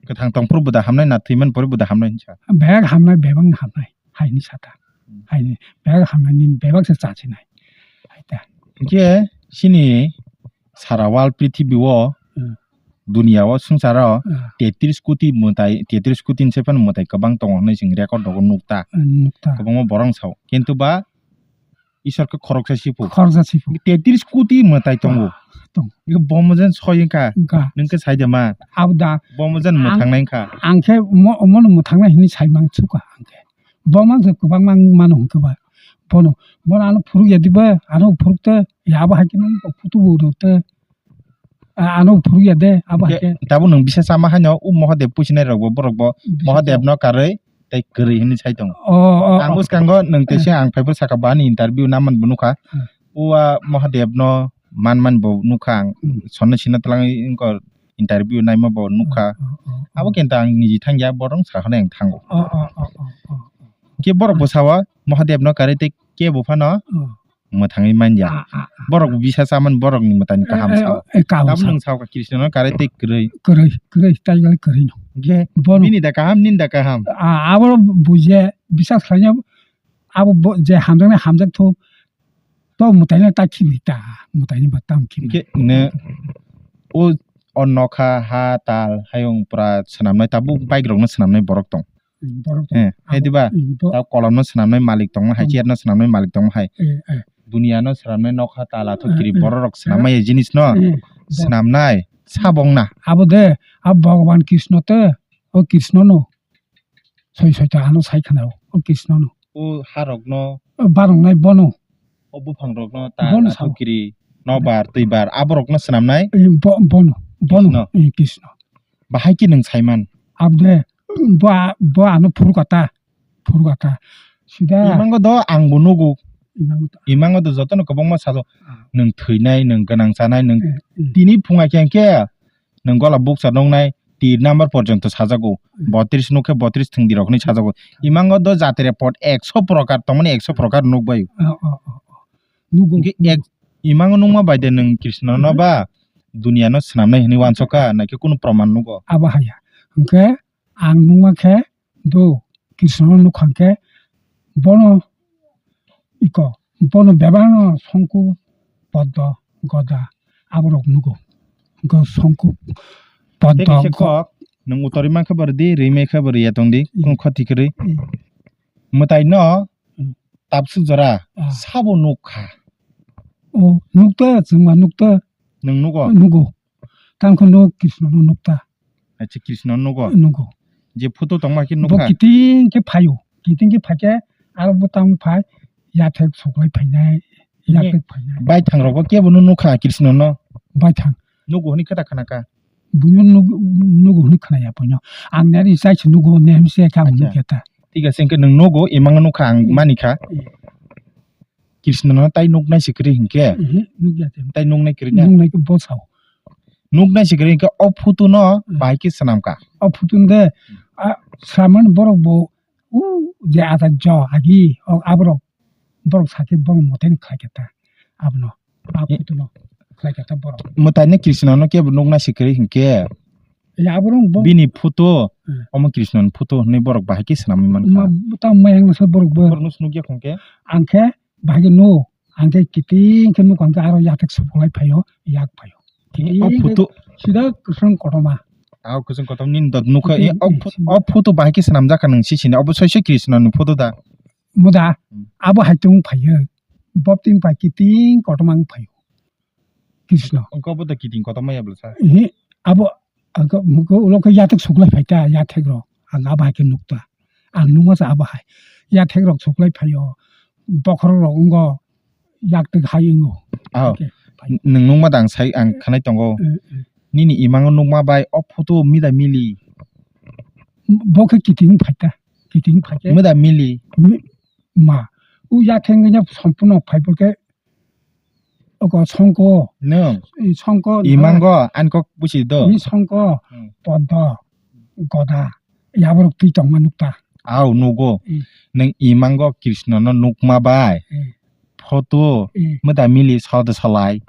Kwthang tongphuru buda hamnai na thwiman pore buda hamnai hinsa. Bebak hamnai, bebak no hamnai. Hai ni sata. Hmm. Hai ni bebak hamnai, nini bebak se chasinai. Hai ta. Hinkhe sini sara world prithibi o, Hmm. dunia o swngcharo Ah. tetris koti mwtai, tetris koti ni se phano mwtai kwbang tongo hinwi chwng record rogo nukta. Hmm, nukta. Kwbangma borok sao. Kintu ba Isor khe khoroksa siphur. Khoroksa siphur. Tetris koti mwtai tongo. Ah, tong. Iko bomo jen soi wngkha. Wngkha. Nwng khe sai de ma. Abo da. Bomo jen Ang, mwthangnai wngkha. Ang khe mo-, mono mwthangnai hinwi sai mang sukha ang khe. Bo mang khe kwbangma wng mano hwnkhe ba. Bono, bono ano phuruk ya diba, ano phuruk te, ya abo hai khe nang phutu bo rw te. A-, ano phuruk ya de, abo Hwnkhe hai khe. Tabuk nwng bisa sama haino, o Mahadev pusinai rok bo, borok bo Bisa Mahadev no karwi tei kwrwi hinwi sai tongo. O, o, Ang o. bwskango nwng teisa ang phaiphuru saka bo ani interview naman bo nukha. Hmm. O a Mahadev no man man bo nukha ang. Hmm. Sonno sina twlang wngkha interview naima bo nukha. O, o, o, o. Abo kintu ang niji thangya borok sakha ang thango. O, o, o, o, o, o. Khe borok bo sawa Mahadev no karwi tei kebo phano O. mwthangwi manya. Ah, ah, ah. Borok bo bisa chamani borok ni mwtai ni kaham Eh, eh, sao. eh, kaham Tabuk sao. nwng sao ka Krishna no karwi tei kwrwi. Kwrwi, kwrwi, tai gal kwrwi no. Ge, Bono. bini da kaham, nini da kaham. Ah, abo buje, bisas khlaina, abo bo-, je hamjaknai hamjak thu, to mwtai no ta khibi ta, mwtai ni ba tam khibi. Ge, ne, o, o nokha, ha, tal, hayung pura swnamnai, tabuk bike rok no swnamnai borok tong. Borok tong. Eh, hai Abo, diba? eh, bo- Tao kolom no swnamnai malik tongma hai, Tong. chair no swnamnai malik tongma hai. Eh, eh. Dunia no swnamnai nokha tala tho Eh, kiri eh. borok rok Eh. swnamma ya jinis no. Eh, bo- Swnamnai sabong na. Abo de, abo Bhagwan Krishna te, o Krishna no. Soi soi ta ano sai khna o, o Krishna no. O harok no. O barong nai bono. O buphang rok no ta Bono na sao. thukiri, nobar, twibar, aborok no swnamnai. Eh, bo-, bono, bono, Krishna. eh, Krishna. Bahai khe nwng saiman. Abde, bo, bo ano phuru kata, phuru kata. Sida. Imango do ang bo nugo. Imango do. Imango do jotono kwbangma sajo. Ah. Nwng thwinai, nwng gwnang chanai, nwng Eh, eh. tini phunga khe hwnkhe nwng gola bukcha nuknai tir number porjonto sajago. Hmm. Botris nukhe botris thwngdi rok hinwi sajago. Imango do jatire pot ekso prokar tongmani ekso prokar nukbai. Oh, oh, oh, oh. Nugo, Hwnkhe nugo. ek-, imango nukma bai de nwng Krishna no Hmm. ba dunia no swnamnai hinwi wansokha, naikhe kunu proman nugo? Abo haya. Hwnkhe ang nukma khe do Krishna no nukha hwnkhe bono iko, bono bebak no songku, poddo, goda, aborok nugo. Go songku, poddo, Tei kaisa go- kok, nwng utori mankha bo rwdi, rwi mankha bo rwya tongdi, Hmm. kunu khoti kwrwi. Hmm. Mwtai no Hmm. tabswk jora Ah. sabo nukha. O, nukta, chwngma nukta. Nwng nugo? Nugo. Tangkho nuk Krishna no nukta. Acha, Krishna nugo? Nugo. Je photo tongma khe Bo nukha? kiting khe phaio. Kiting khe phaikhe aro bwtang phai yathek suklai phainai, Ye. yathek phainai. Baithang rok bo kebo no nukha Krishna no? Baithang. Nugo hwnwi khe ta khna kha? Buino nuk-, nugo hwnwi khna ya buino. Ang nari sai se nugo ne hwnwi se kha hwnwi Acha. khe ta. Thik ase, hwnkhe nwng nugo, imang nukha ang Hmm. mani kha. Hmm. Krishna no tai nuknai se kwrwi hinkhe? Ehe, nukya te. Tai nuknai kwrwi na? Nuknai khe bo sao. Nuknai se kwrwi hinkhe o photo no Hmm. bahai khe swnam kha? O photo no de, a, swnamani borok bo, u, je acha jo agi, o aborok, borok sakhe borok mote ni khlai khe ta. Abono, a E- photo no khlai khe ta borok. Mwtai ni Krishna no kebo nuknai se kwrwi hinkhe? E, aborok bo- Bini photo, Hmm. omo Krishna ni photo hinwi borok bahai khe swnamwi man kha. Ma, tamo yang nasa borok bo. Borok no se nukya hinkhe? Ang khe Bahai khe no, ang khe kiting khe nuk, ang khe aro yathek suklai phaio, yak phaio. Kiting O khe photo. sida kwswng kotorma. Tao kwswng kotorma nini dot nukha, Kiting, eh, o eh, pho-, sida. o photo bahai khe swnamjak kha nwng sisini, obo soiso Krishna ni photo da? Muda, Hmm. abo hai tong phaio. Bopting pai kiting kotorma wng phaio. Krishna. Wngkha obo da kiting kotorma ya bwlsa? Ehe, abo, abo, ulo khe yathek suklai phai ta, yathek rok. Ang abo hai khe nuk ta. Ang nukma sa abo hai. Yathek rok suklai phaio. Bokhorok rok wngo. Yaktwk hai wngo. Aho. Oke, phai. N-, nwng nukma da ang sai, ang Eh, khanai tongo. eh, eh. Nini imango nukma bai o photo mida mili. Bo khe kiting phai ta. Kiting phai khe. Mida mili. Mi-, ma. U yathek wngya sompurno phai bo khe Oko songko. Nwng? I songko, Imango, ani kok busi do. I songko, Hmm. Poddo, Goda, yaborok twi tongma nukta. Au, nugo. Hmm. Nwng imango Krishna no nukma bai. Hmm. Photo, eh, mwta mili sode solai.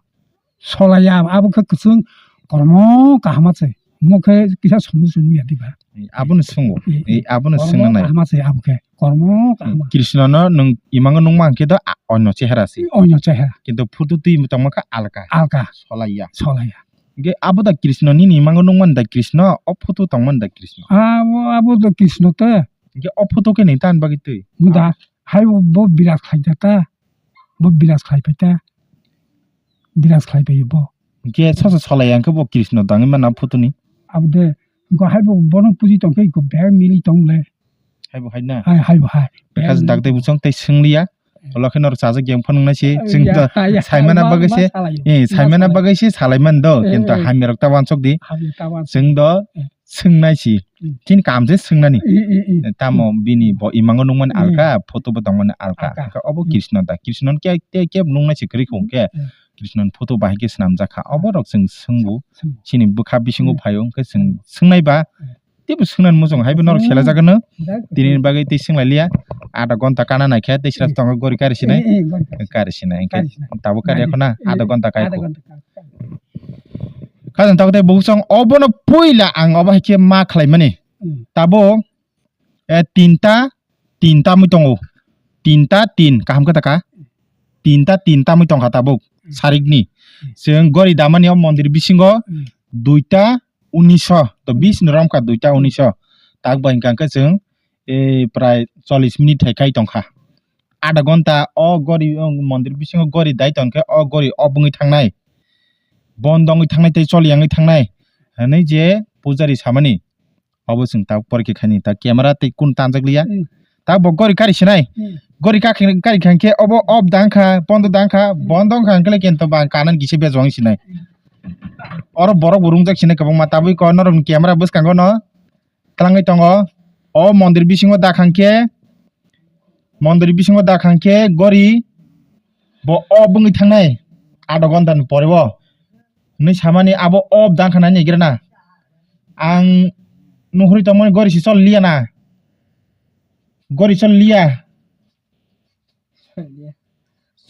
Solai ya, abo khe kwchwng kormo kaham se. Mo khe kisa somo somo ya diba. Eh, abono swungo. Eh, eh, abono kormo swngna nai. Kaham se abo khe. Kormo kaham. Krishna no nwng imango nukma hwnkhe do a-, onyo chehara se. Onyo chehara. Kintu photo twi tongma khe alka. Alka. Solai ya. Solai ya. Hwnkhe abo da Krishna nini imango nukmani da Krishna, o photo tongmani da Krishna. Abo, abo da Krishna te. Hwnkhe o photo khe nini tani bagwi twi. Muda, hai bo, bo birat khlai da ta. Bo birat khlai pai ta. Birat khlai pai bo. Hwnkhe sosa solai ya hwnkhe bo Krishna tangwi mana photo ni. Abo de, go hai bo bono puji tongkhe go bag mili tong le. Hai bo hai na? Hai, hai bo hai. Bag mili. Kaisa dakti bwswng tei swngliya. Ulo khe norok chajak yang phano nai se, eh, chwng ya, to ya, saimana ma, bagwi ma se, salaio. Eh, ma saimana salaio. Bagwi se salai man do, eh, kintu eh, hamya rok ta wansok di. Hamya ta wansok. Chwng do eh, swngnai si. Hmm. Chini kam se swngnani. Eh, eh, eh. Tamo bini bo imango nukmani eh, alka, photo bo tongmani alka. Alka. Hwnkhe obo hmm, Krishna da. Krishna no khe, khe, khe nuknai si kwrwi kho hwnkhe. Hmm. Krishna ni photo bahai khe swnamjak kha. Obo rok chwng swngbu. Swng. Chini bwkha bisingo hmm, phaio hwnkhe chwng hmm, swngnai ba. Hmm. Teibo swngnani muchung hai bo norok hmm, selajak no. Dak tini ni bagwi tei swnglai liya. Adha ghonta kana nai khe tei sra eh, tongo gori kari sinai. Eh, eh, gori kari. Kari sinai hwnkhe. Kari sinai. Tabuk kari nai, ekho na eh, adha ghonta kai adha kho. Ghonta kai. Khajang tabuk tei bukchong obono puila ang obo hai khe ma khlai mani. Hmm. Tabuk, eh, tinta, tinta mui tongo. Tinta, tin, kaham khe taka. Tinta, tinta mui tongkha tabuk, hmm, sarikni. Hmm. Chwng gori damani o mondir bisingo hmm, duita unisho, to bis ni romkha duita unisho. Tak bai hwnkha khe chwng, eh, prai chollish minute hai kai tongkha. Adha ghonta o gori, o mondir bisingo gori dai tongkhe o gori off wngwi thangnai. Bondo wngwi thangnai tei choli wngwi thangnai. Hwnwi je pujari samani. Obo chwng tabuk porikhe khaini ta camera tei kun tanjak liya. Hmm. Ta bo gori kari sinai. Hmm. Gori kakhe, kari khankhe obo off dangkha, bondo dangkha, hmm, bondo wngkha hwnkhe kento ba kanan kisa bejwang sinai. Oro borok bo rungjak sinai kwbangma tabuk ko norokni camera bwskango no. Twlangwi tongo. O mondir bisingo dakhang khe, mondir bisingo dakhang khe gori bo off wngwi thangnai adha ghonta ni pore o. Hwnwi samani abo off dangkha nai naigira na. Ang nuhuri tongmani gori si chol liya na. Gori chol liya.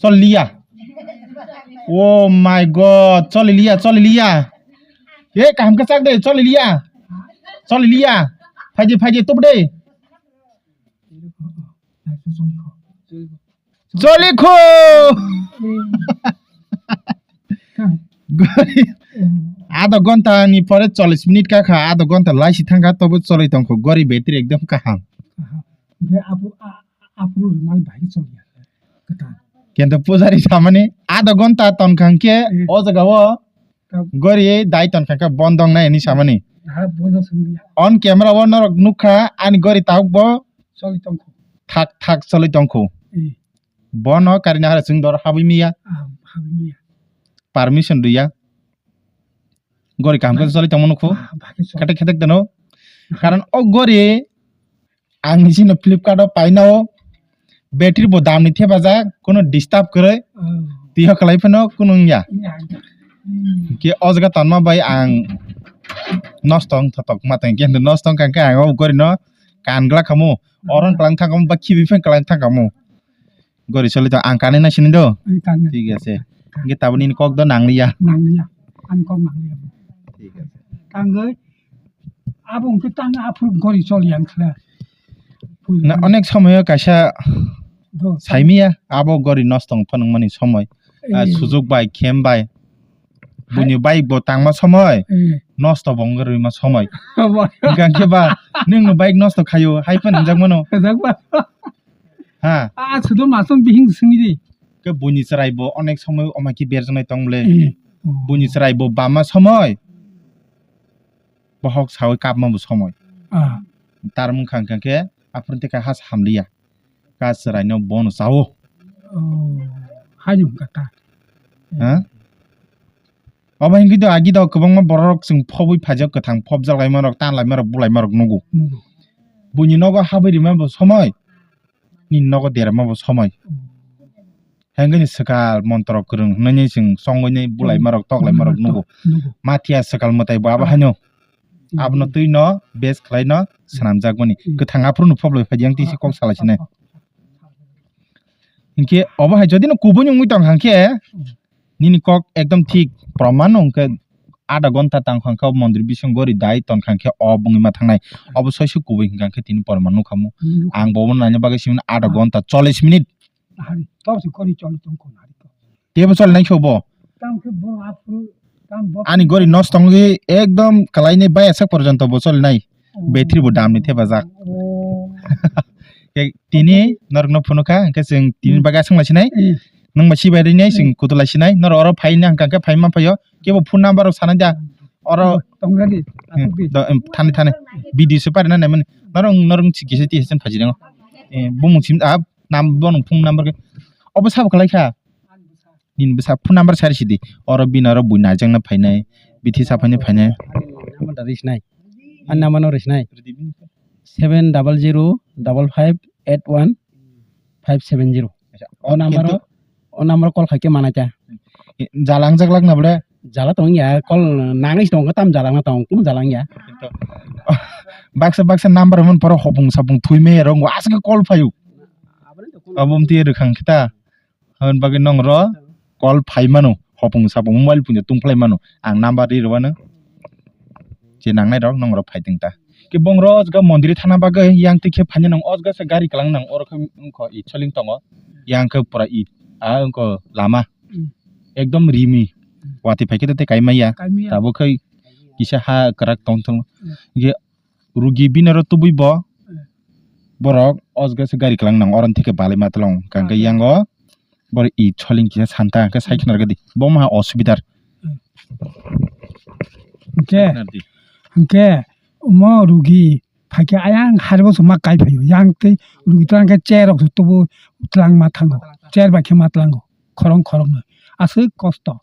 Choli liya. Oh my God, choli liya, choli liya. Eh, kaham khe chak de, choli liya. Choli liya. Phaidi, phaidi, tup de. Choli kho. Gori. Adha ghonta ni pore chollish minute ka kha, adha ghonta laisi thangkha, tobo choli tongkho. Gori battery ekdom kaham. Aha. Hwnkhe aphuru, a-, aphuru rwmal bahai khe choli ya khe kwtal. Kintu pujari samani adha ghonta tonkha hwnkhe hmm, o jaga o tab- gori dai tonkha khe bondong nai hinwi samani. Ha, bondong songdi ya. On camera o norok nukha ani gori tabuk bo choli tongkho. Thak thak choli tongkho. Hmm. Bono karina hara chwng dor habwi miya. Ah, habwi miya. Permission rwya. Gori kaham khe choli tongma nukho. Ah, bahai khe choli. Khetek khetek dano. Karon o gori ang ni sino Flipkart o painao battery bo dam ni thepajak, kono disturb kwrwi. Oh. Twiho kwlai phano kunu wngya. Wngya, wngya. Hmm. Khe o jaga tonma bai ang nosto wngthotok ma tong khe nosto wngkha khe ang o gori no kan glak khamu. Oron kwlang thang khamu ba khibi phan kwlang thang khamu. Gori choli tong, ang kanwi nai sini do? Ang kanwi. Thik ase. Hwnkhe tabuk nini kok do nangliya. Nangliya. Ani kok nangliya. Thik ase. Tangwi abo hwnkhe tang aphuru gori choliya wngkha. Na onek somoyo kaisa do, saimiya abo gori nosto wng phano wngmani somoi. Ah, eh, sujuk bai, khem bai. Hai. Buini bike bo tangma somoi, eh, nosto bo wngwi rwima somoi. Abo. Hwnkhe ba nwng no bike nosto khaio, hai phano hinjak mano. Hinjak ba. Ha. Ah, sudo masom bihing simi di. Ke buini chwrai bo onek somoi omaki berjaknai tong bole. Eh. Buini chwrai bo bama somoi. Bohok sawi kapma bo somoi. Ah. Tar mung khang khang khe aphuru tei kaha samliya. Ka chwrai no bono sao. Oh. Haino hwnkha ta. Ha? Obo hwnkhe do agi do kwbangma borok rok chwng phobwi phaijak kwthang phobjak laima rok, tan laima rok, bulai ma rok nugo. Nugo. Buini nogo habwi rima bo somoi, nini nogo derma bo somoi. Oh. Hengkhe ni swkal montro kwrwng hwnwi chwng chongwi bulai ma rok, tok lai ma rok nugo. Nugo. Mathiya swkal mwtai bo abo haino. Hmm. Abono twi no base khlai no swnamjak mani. Hmm. Kwthang aphuru no phoblai phaidi ang tisi kok salai sinai. Hinkhe obo hai jodi no kubui wngwi tong kha khe, nini kok ekdom thik proman no hwnkhe adha ghonta tang kha khe o mondri bisingo gori dai ton kha khe o bungwi ma thangnai. Obo soisu kubui hwnkha khe tini proman nukha mu. Hmm. Ang bobo naina bagwi simi adha ghonta chollish minute. Hari, tok se kori choli tong kon hari to. Tebo choli nai sobo. Tam khe bo aphuru, tam bo. Ani gori nosto wngwi ekdom kalai nai bai asak porjonto bo choli nai. Oh. Battery bo dam ni thepajak. Oh. Ke tini norok no phunukha, hwnkhe chwng tini bagwi aswk lai sinai. Hmm. Nwng bai sibai rinai, chwng kutu lai sinai. Norok oro phai na hwnkha khe phai ma phaio. Kebo phone number rok sanai da. Oro tong ready. Hmm, aswk di. Do, em, thani, thani. Video se pari na naimani. Norok, norok si kisa ti sen phaji ringo. Eh, bumung sim, ah, nam, bono phone number ke. Obo sabo kalai kha. Nini bwsa phone number sari sidi. Oro bini oro bui naijak na phainai. Bithi sa phainai phainai. Ani number da risnai. Ani number no risnai. Seven double zero double five eight one five seven zero. O number o, o number call khai khe manai ta. Jalang jak lak na bole. Jala tong ya, call nangis tong tam jalang na tong, kum jalang ya. Baksa baksa number mon poro hopung sapung thui me rong aswk call phayu. Abum ti rwkhang khita. Hwn bagwi nong ro call phai mano, hopung sapung mobile phone tong phlai mano. Ang number ri rwano. Je nangnai rok nong ro phai tong ta. Ke bong ro ojga mondri thana bagwi yang twi khe phai nang ojga se gari kwlang nang oro khe wngkho i choling tongo. Yang khe pura i a wngkho lama. Hmm. Ekdom rimi. Hmm. Watwi phai khe tei kaimaya. Kaimaya. Tabuk khai kisa ha kwrak tong thung. Hmm. Ge rugi bini oro tubui bo. Hmm. Borok ojga se gari kwlang nang oro thike balai ma tlong. Kangke ah, yango borok i choling kisa santa khe sai khna rwgadi. Bo maha osubidar. Hmm. Hwnkhe, hwnkhe omo rugi phaikhe ayang harbo se ma kai phaio. Yang tei rugi twlang khe chair rok se tubu twlang ma thango. Chair bai khe ma tlango. Khorong khoroknwi. Aswk kosto.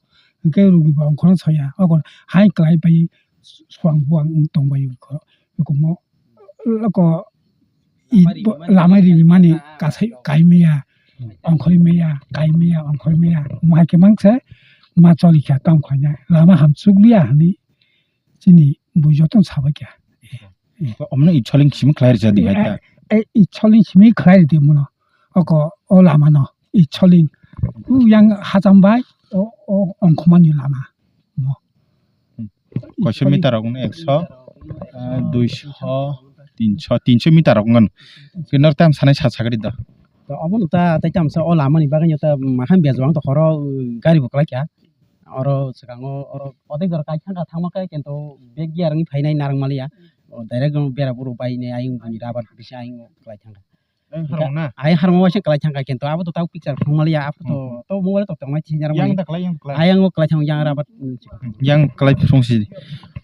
Hwnkhe rugi bo ongkhorno soya. Oko hai kwlai bai suang buang wng tong bai ongkhorno. Hukumo oko i bo-, lama rimani kasai kaimaya, ongkhormaya, kaimaya, ongkhormaya. Omo hai khe mang se ma choli kha tong khaina. Lama hamsuk liya hwnwi chini bui jotono sabai kha. Omono i choling simi khlai rwjadi hai ta. E, e, i choling simi khlai rwdi mono. Oko o lama no i choling. U yang hacham bai o, o ongkhormani lama. Mo. Koiso meter rok no ekso, ah, duiso, tinso, tinso meter rok wngkha. Khe nor tam sanai sa sagri da. To obo no ta tei tam sa o lama ni bagwi no ta mahan bejwang to horo gari bo kwlai kha. Oro swkango oro odek jora kai thangkha, thangma khe kintu bek gear wngwi phainai narwk maliya. O direct no bera buru bai ne ayung bini rubber bisi ayung kwlai thangkha. Ayung harung na? Ayung harung waisa kwlai thangkha kintu abo to tau picture phung maliya abo to, hmm, to mobile to tongnai thini narwk maliya. Yang da kwlai, yang kwlai. Ayang o kwlai thang yang rubber. Yang kwlai phung si.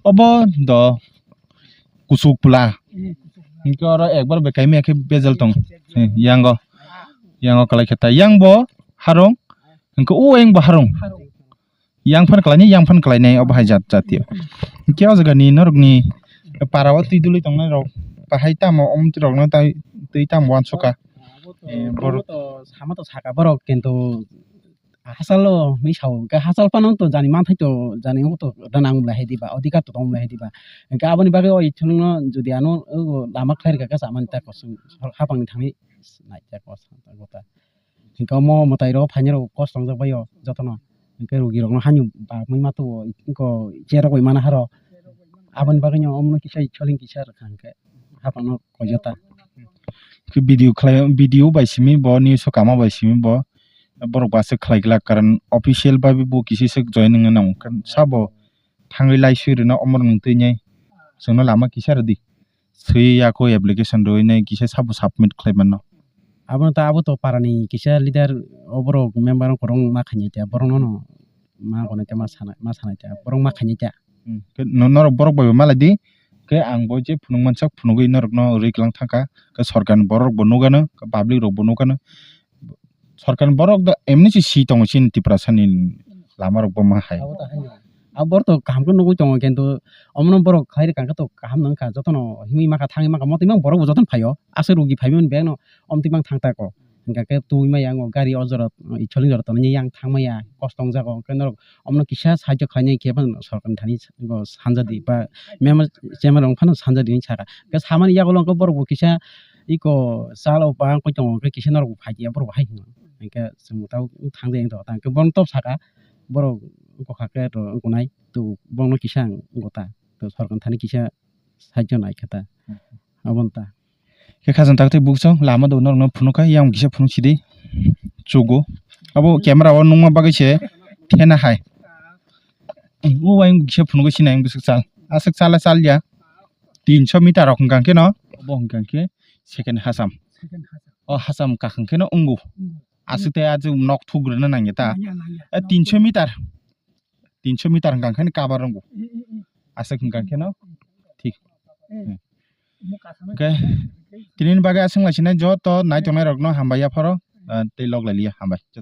Obo do kusuk pula. Hingke oro ekbar bekai maya khe bejal tong. Yango. Yango kwlai khe ta. Yang bo harung. Hingke o yang bo harung. Yang phan kwlainai, yang phan kwlainai obo hai jat jatio. Hingke o jaga ni norok ni para o twi dului tongnai rok bahai tamo omtwi rok no tai twi tamo uansuka. Eh, borok to sama to saka borok kintu hachalo hinwi sao, hwnkhe hachal phano to jani manthai to jani wngkha to rwnang bwlai hai diba, odhikar to tong bwlai hai diba. Hwnkhe aboni bagwi o ithulungno jodi ano o lama khlai rwkha khe chamani ta kosong hapangni thangwi nai ta kosong ta gota. Hwnkhe omo mwtai rok phainai rok kosto wngjak bai o jotono. Hwnkhe rugi rokno hani bagwi ma tuo, wngkho chair rok bai mana haro. Aboni bagwino omono kisa ithuling kisa rwkha hwnkhe hapangno koijata. Khe video khlai, video bai simi bo, news o kama bai simi bo, borok bo aswk khlai glak, karon official bai bo kisi swk join wngwi nang, sabo thangwi lai swi rwna omorok nwng twi nai chwngno lama kisa rwdi. Swi ya kho application rwwi nai kisa sabo submit khlai mano. Abono ta, abo to parani kisa leader, o borok member wng kwrwng ma khainai ta, borokno no ma gonai ta, ma sana, ma sanai ta, borok ma khainai ta. Hmm. Khe no-, norok borok bai bo malai di. Khe ang bo je phunuk mansak phunugwi norokno rwiklang thangkha. Khe sorkarni borok bo nukgano, khe public rok bo nukgano. Sorkarni borok do emni se si tongo chini Tiprasani lama rok bo ma hai. Abo to hai. Abo borok to kaham khe nugwi tongo, kintu omono borok khlai rwkha khe to kaham no wngkha, jotono himwi makha, thangwi makha, motwi mang borok bo jotono phaio. Aswk rugi phaimani bag no omtwi mang thang ta ko. Hingkha khe twi maya ang o gari o jora, Icholing jora tonwi yang thang maya, kosto wng jago. Hwnkhe norok omono kisa sahajyo khlainai khe phano sorkarni thani bo sanja di ba mema chema rok phano sanja di hinwi sakha. Hwnkhe samani yagulo hwnkhe borok bo kisa iko chalo bang koi tongo hwnkhe kisa norok bo phai ya borok bo hai hino. Hingke chwng tau thang de wng tong ta. Hingke borok top saka, borok wngkha khe to wngkha nai, to borokno kisa ang wngkha ta. To sorkar thani kisa sahajyo nai kha ta. Abo wng ta. Khe khajang tak tei buksong lama do norokno phunuk kha, yang kisa phunuk sidi chugo. Abo camera o nungma bagwi se thena hai. O waing kisa phunuk sinai bwswk chal. Aswk chal chal ya. Tinso meter rok hwnkha khe no. Obo hwnkha khe second hasam. O hasam kakhang khe no wngo. Aswk tei aswk nok thuk rwna nangya ta. Nangya, nangya. Eh, tinso meter. Tinso meter hwnkha khe no cover wngo. Aswk hwnkha khe no. Thik. Hmm. Hwnkhe tini ni bagwi aswk lai sinai joto nai tongnai rokno hambai ya phoro, ah, tei log lai liya hambai.